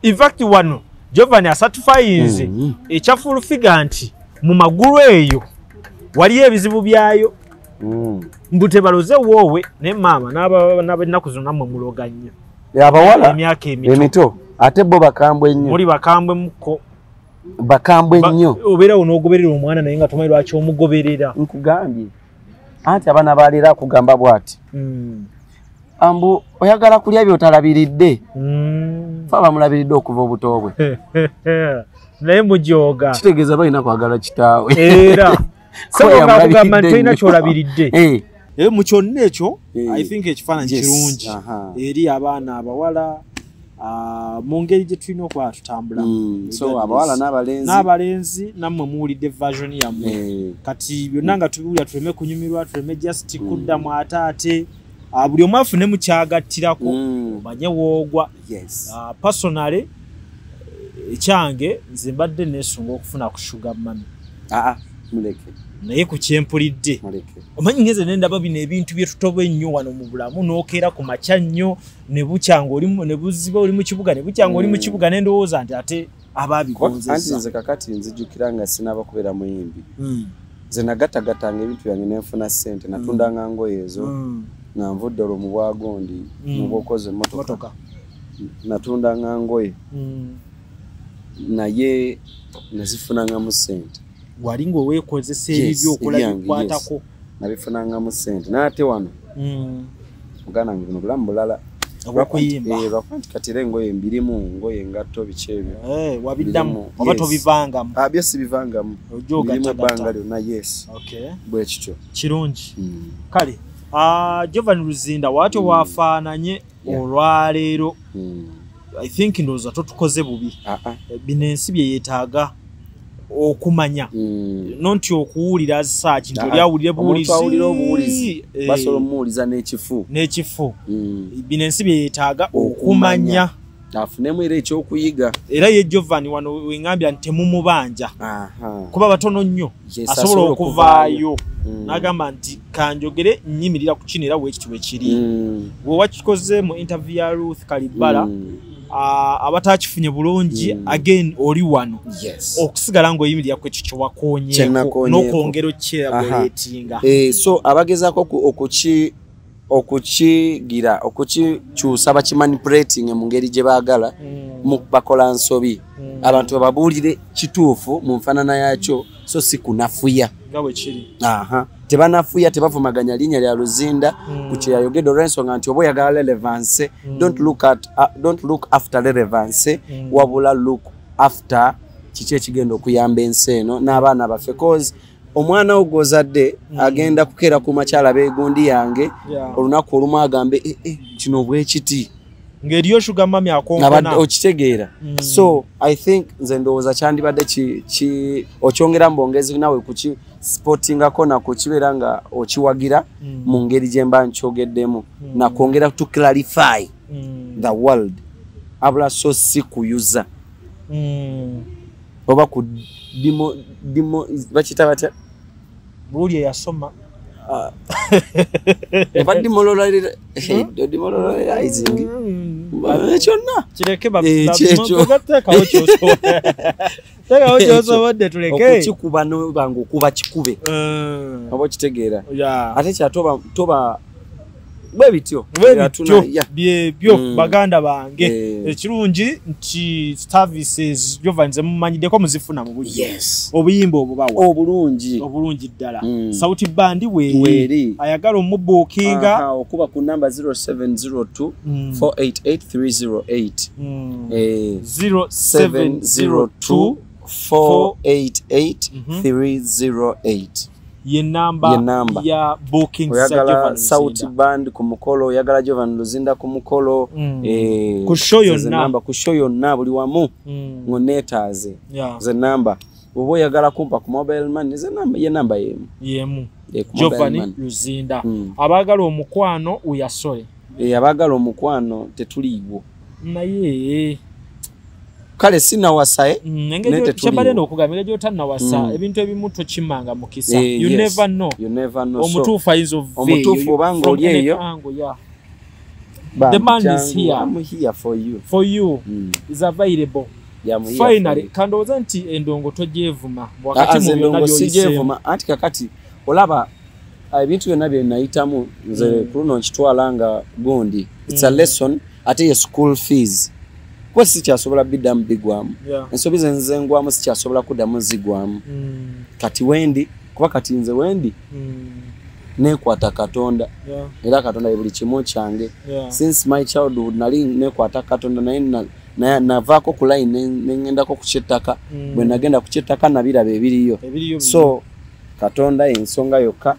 Speaker 1: In fact wano Jovan asatisfyinze ekya full figure nti mu magulu eyo waliyo ebizibu byayo. Mbu tebaloze woowe ne maama n'abennaku zino nammwe muloga nnyo.
Speaker 2: Abawala
Speaker 1: emyaka emito
Speaker 2: ate bo bakambwe nnyo.
Speaker 1: Muli bakambwe mukko.
Speaker 2: Bakambwe nnyo.
Speaker 1: Obeerawo n'ogoberera omwana naye nga tomanyi lwaki omugoberera.
Speaker 2: Nkugambye. Anti abaana baleero akugamba bw'ati. Ambu oyagala kulya by'otalabiridde. Fe abamulabiridde okuva obuto bwe.
Speaker 1: Naye mujooga.
Speaker 2: Kitegeeza balina kwagala kitaawe.
Speaker 1: Era. Sebo akugamba nti tolina ky'olabiridde. Mu kyonna ekyo, I think ekifaananyi kirungi eri abaana abawala mu ngeri gye tulina okuba tutambulamu.
Speaker 2: So abawala n'abalenzi
Speaker 1: nammwe muwulidde version yammwe. Kati byonna nga tubiwulira tuleme kunyumirwa, tuleme just kuddamu ate Buli omu afune mukyagattirako, omanye woogwa. Personally ekyange nze mbadde neesunga okufuna ku sugar mummy.
Speaker 2: Muleke.
Speaker 1: Naye ku kyempulidde omanyi ngeze nendaba bino ebintu bye tutoba ennyo wano mu bulamu, n'okeera ku makya nnyo ne bukyanga ne buziba oli mu kibuga, ne bukyanga oli mu kibuga, ne ndowooza nti ate ababigonzezza.
Speaker 2: Anti nze kakati nzijukira nga sinaba kubeera muyimbi, nze nagattagatanga ebintu byange nenfuna ssente, natundanga ngoye ezo nga nvudde olwo mu bwagondi mu bwokoza emmotoka, natundanga ngoye naye nazifunangamu ssente.
Speaker 1: Wali ng'oweekozesa ebibyo okola bikwatako.
Speaker 2: Nabifunangamu ssente. N'ate wano muganda wange buno bulamu bulala
Speaker 1: obw'okuyimba.
Speaker 2: Lwakuba nti kati era engoye mbirimu, ngoye engatto biki ebyo.
Speaker 1: Wabiddamu oba tobivangamu?
Speaker 2: Byo sibivangamu. Birimu ebbanga lyonna, yes. Bwe kityo.
Speaker 1: Kirungi. Kale Jovan Luzinda watyo wafaananye olwaleero. I think ndowooza totukoze bubi. Bino ensi bye yeetaaga okumanya, nonti okuwulira saaki nti oli awulire buwulizi,
Speaker 2: basobola omuwuliza n'ekifu
Speaker 1: n'ekifu. Bino ensi bye yeetaaga okumanya,
Speaker 2: afunemu era ekyokuyiga.
Speaker 1: Era ye Jovan wano wengambya nti temumubanja kuba batono nnyo asobola okuvaayo n'agamba nti kanjogere nnyimirira ku kino era bwekiti bwe kiri. Bwe wakikoze mu interview ya Ruth Kalibala, abatakifunye bulungi, again oli wano okusigala ng'oyimirira ku ekyo kye wakoonyeeko n'okwongera okyelaboratinga.
Speaker 2: So abagezaako okukigira okukikyusa bakimanipulating mu ngeri gye baagala, bakola nsobi. Abantu bababuulire kituufu mu nfaanana yakyo, so si kunafuya. Tebanafuya, tebavumaganya linnya lya Luzinda ku kye yayogedde olw'ensonga nti oba oyagala relevance, don't look after relevance, wabula look after kiki ekigenda okuyamba ensi eno n'abaana baffe, cause omwana wo gw'ozadde agenda kukeera ku makyala beegundi yange olunaku olumu agambe kino bwe kiti,
Speaker 1: ng'eriyo sugar mummy akonkona
Speaker 2: okitegeera. So I think nze ndowooza kyandibadde okyongera mu bwongezi nawe kuki sportingako nakukibeera nga okiwagira mu ngeri gye mba nkyogeddemu, nakwongera to clarify the world, abula so si kuyuza oba ku dimo bakiyita batya
Speaker 1: buli eyasoma
Speaker 2: oba demoralizing kyonna
Speaker 1: kireke teekawo ky'osobodde tuleke
Speaker 2: okukikuba nobanga okuba kikube oba okitegeera. Ate kya toba bwe bityo
Speaker 1: byebyo baganda bange. Ekirungi nti services Jovan ze mumanyiddeko muzifuna mu bujjuvu. Obuyimba obubawa
Speaker 2: obulungi
Speaker 1: obulungi ddala. Sauti Band weeri ayagala omubuukinga
Speaker 2: okuba ku namba 0702 488 308. 0702 488 308
Speaker 1: ye namba ya booking.
Speaker 2: Oyagala Sauti Band ku mukolo, oyagala Jovan Luzinda ku mukolo,
Speaker 1: ku show yonna,
Speaker 2: ku show yonna buli wamu ng'oneetaaze ze namba. Oba oyagala kumpa ku mobile money, ze namba ye namba yemu
Speaker 1: yemu Jovan Luzinda. Abaagala omukwano uyasole,
Speaker 2: abaagala omukwano tetuliiwo
Speaker 1: naye
Speaker 2: kale sinawasa
Speaker 1: kyembadde okugamba engeri gy'otannawasa ebintu ebimu tokimanga mukisa. You never know, omutuufu ayinza
Speaker 2: omutuufu obanga oli eyo.
Speaker 1: The man is here.
Speaker 2: I'm here for you.
Speaker 1: For you is available. Finally kandowooza nti endongo togyevuma wakati mu byonna
Speaker 2: by'oyiseemu. Anti kakati olaba ebintu byonna bye nayitamu nze ku luno nkitwala nga gundi, it's a lesson, ate ye school fees kuba sikyasobola biddamu bigwamu. Ensobi ze nze ngwamu sikyasobola kuddamu zigwamu. Kati wendi kuba kati nze wendi nekwata Katonda, era Katonda ye buli kimu kyange. Since my childhood nali nekwata Katonda, naye navaako ku line ne ŋŋendako ku kyettaka. Bwe nagenda ku kyettaka nabiraba ebiriyo. So Katonda ensonga yokka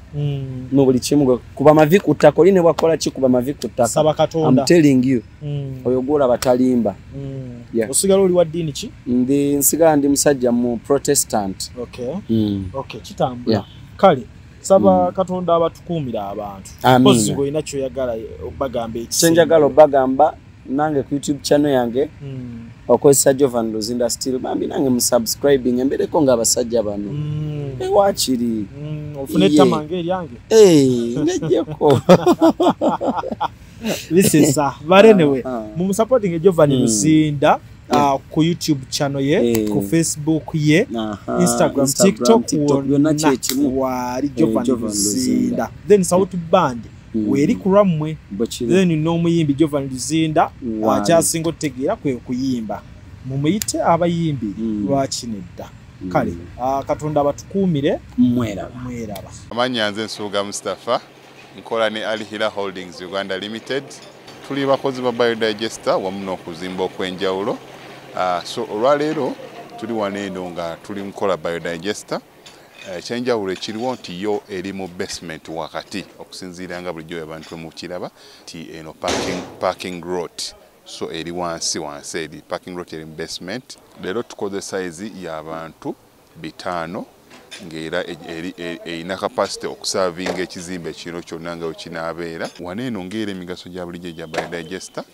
Speaker 2: mu buli kimu. Kuba mavi ku ttaka, oli ne bwakola ki, kuba mavi ku ttaka. I'm telling you, oyo gwolaba talimba.
Speaker 1: Osigala oli wa ddiini ki?
Speaker 2: Ndi nsigala ndi musajja mu Protestant.
Speaker 1: Kitambula. Kale Saba Katonda abatukuumira abantu.
Speaker 2: Amiina.
Speaker 1: Mpozi ng'olina kyoyagala bagamba ekisembo.
Speaker 2: Kyenjagala obagamba, nange ku YouTube channel yange okozesa Jovan Luzinda still, bambi nange musubscribing, embereko ng'abasajja bano. Ewakiri
Speaker 1: Ofune
Speaker 2: Ye.
Speaker 1: ettama ng'eryange.
Speaker 2: Eh, nejjeko.
Speaker 1: Bisesa, but anyway,
Speaker 2: Ah.
Speaker 1: mumusupporting Jovan Luzinda ku YouTube channel ye, ku Facebook ye,
Speaker 2: Aha,
Speaker 1: Instagram, TikTok,
Speaker 2: byonna
Speaker 1: wonna
Speaker 2: kyekimu.
Speaker 1: waali Jovan
Speaker 2: Jovan
Speaker 1: Luzinda.
Speaker 2: Luzinda.
Speaker 1: Then Sauti Band weeri ku lwammwe.
Speaker 2: Bwe kiri.
Speaker 1: Then n'omuyimbi Jovan Luzinda
Speaker 2: Waali.
Speaker 1: akyasinga otutegeera kwe kuyimba, mumuyite abayimbi. Lwaki nedda? Kale Katonda abatukuumire.
Speaker 2: Mweraba.
Speaker 1: Mweraba.
Speaker 4: Amannya nze Nsubuga Mustapha, nkola ne Al Hila Holdings Uganda Limited. Tuli bakozi ba biodigester wamu n'okuzimba okw'enjawulo. So olwaleero tuli wano eno nga tuli nkola biodigester. Ekyenjawulo ekiriwo nti yo eri mu basement wakati, okusinziira nga bulijjo abantu mukiraba nti eno parking lot, so eri wansi wansi, eri parking lot, eri mu basement. Leero tukoze sayizi y'abantu 500, ng'era erina capacity okuservinga ekizimbe kino kyonna nga wekinaabeera. Wano eno ng'era emigaso gya bulijjo egya biodigester,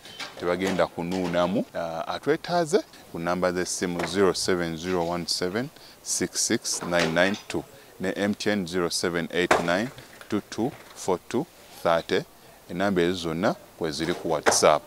Speaker 4: tebagenda kunuunamu. Atwetaaze ku namba z'essimu 07017 66992 ne MTN 0789 2242 30. Enamba ezo zonna kweziri ku WhatsApp.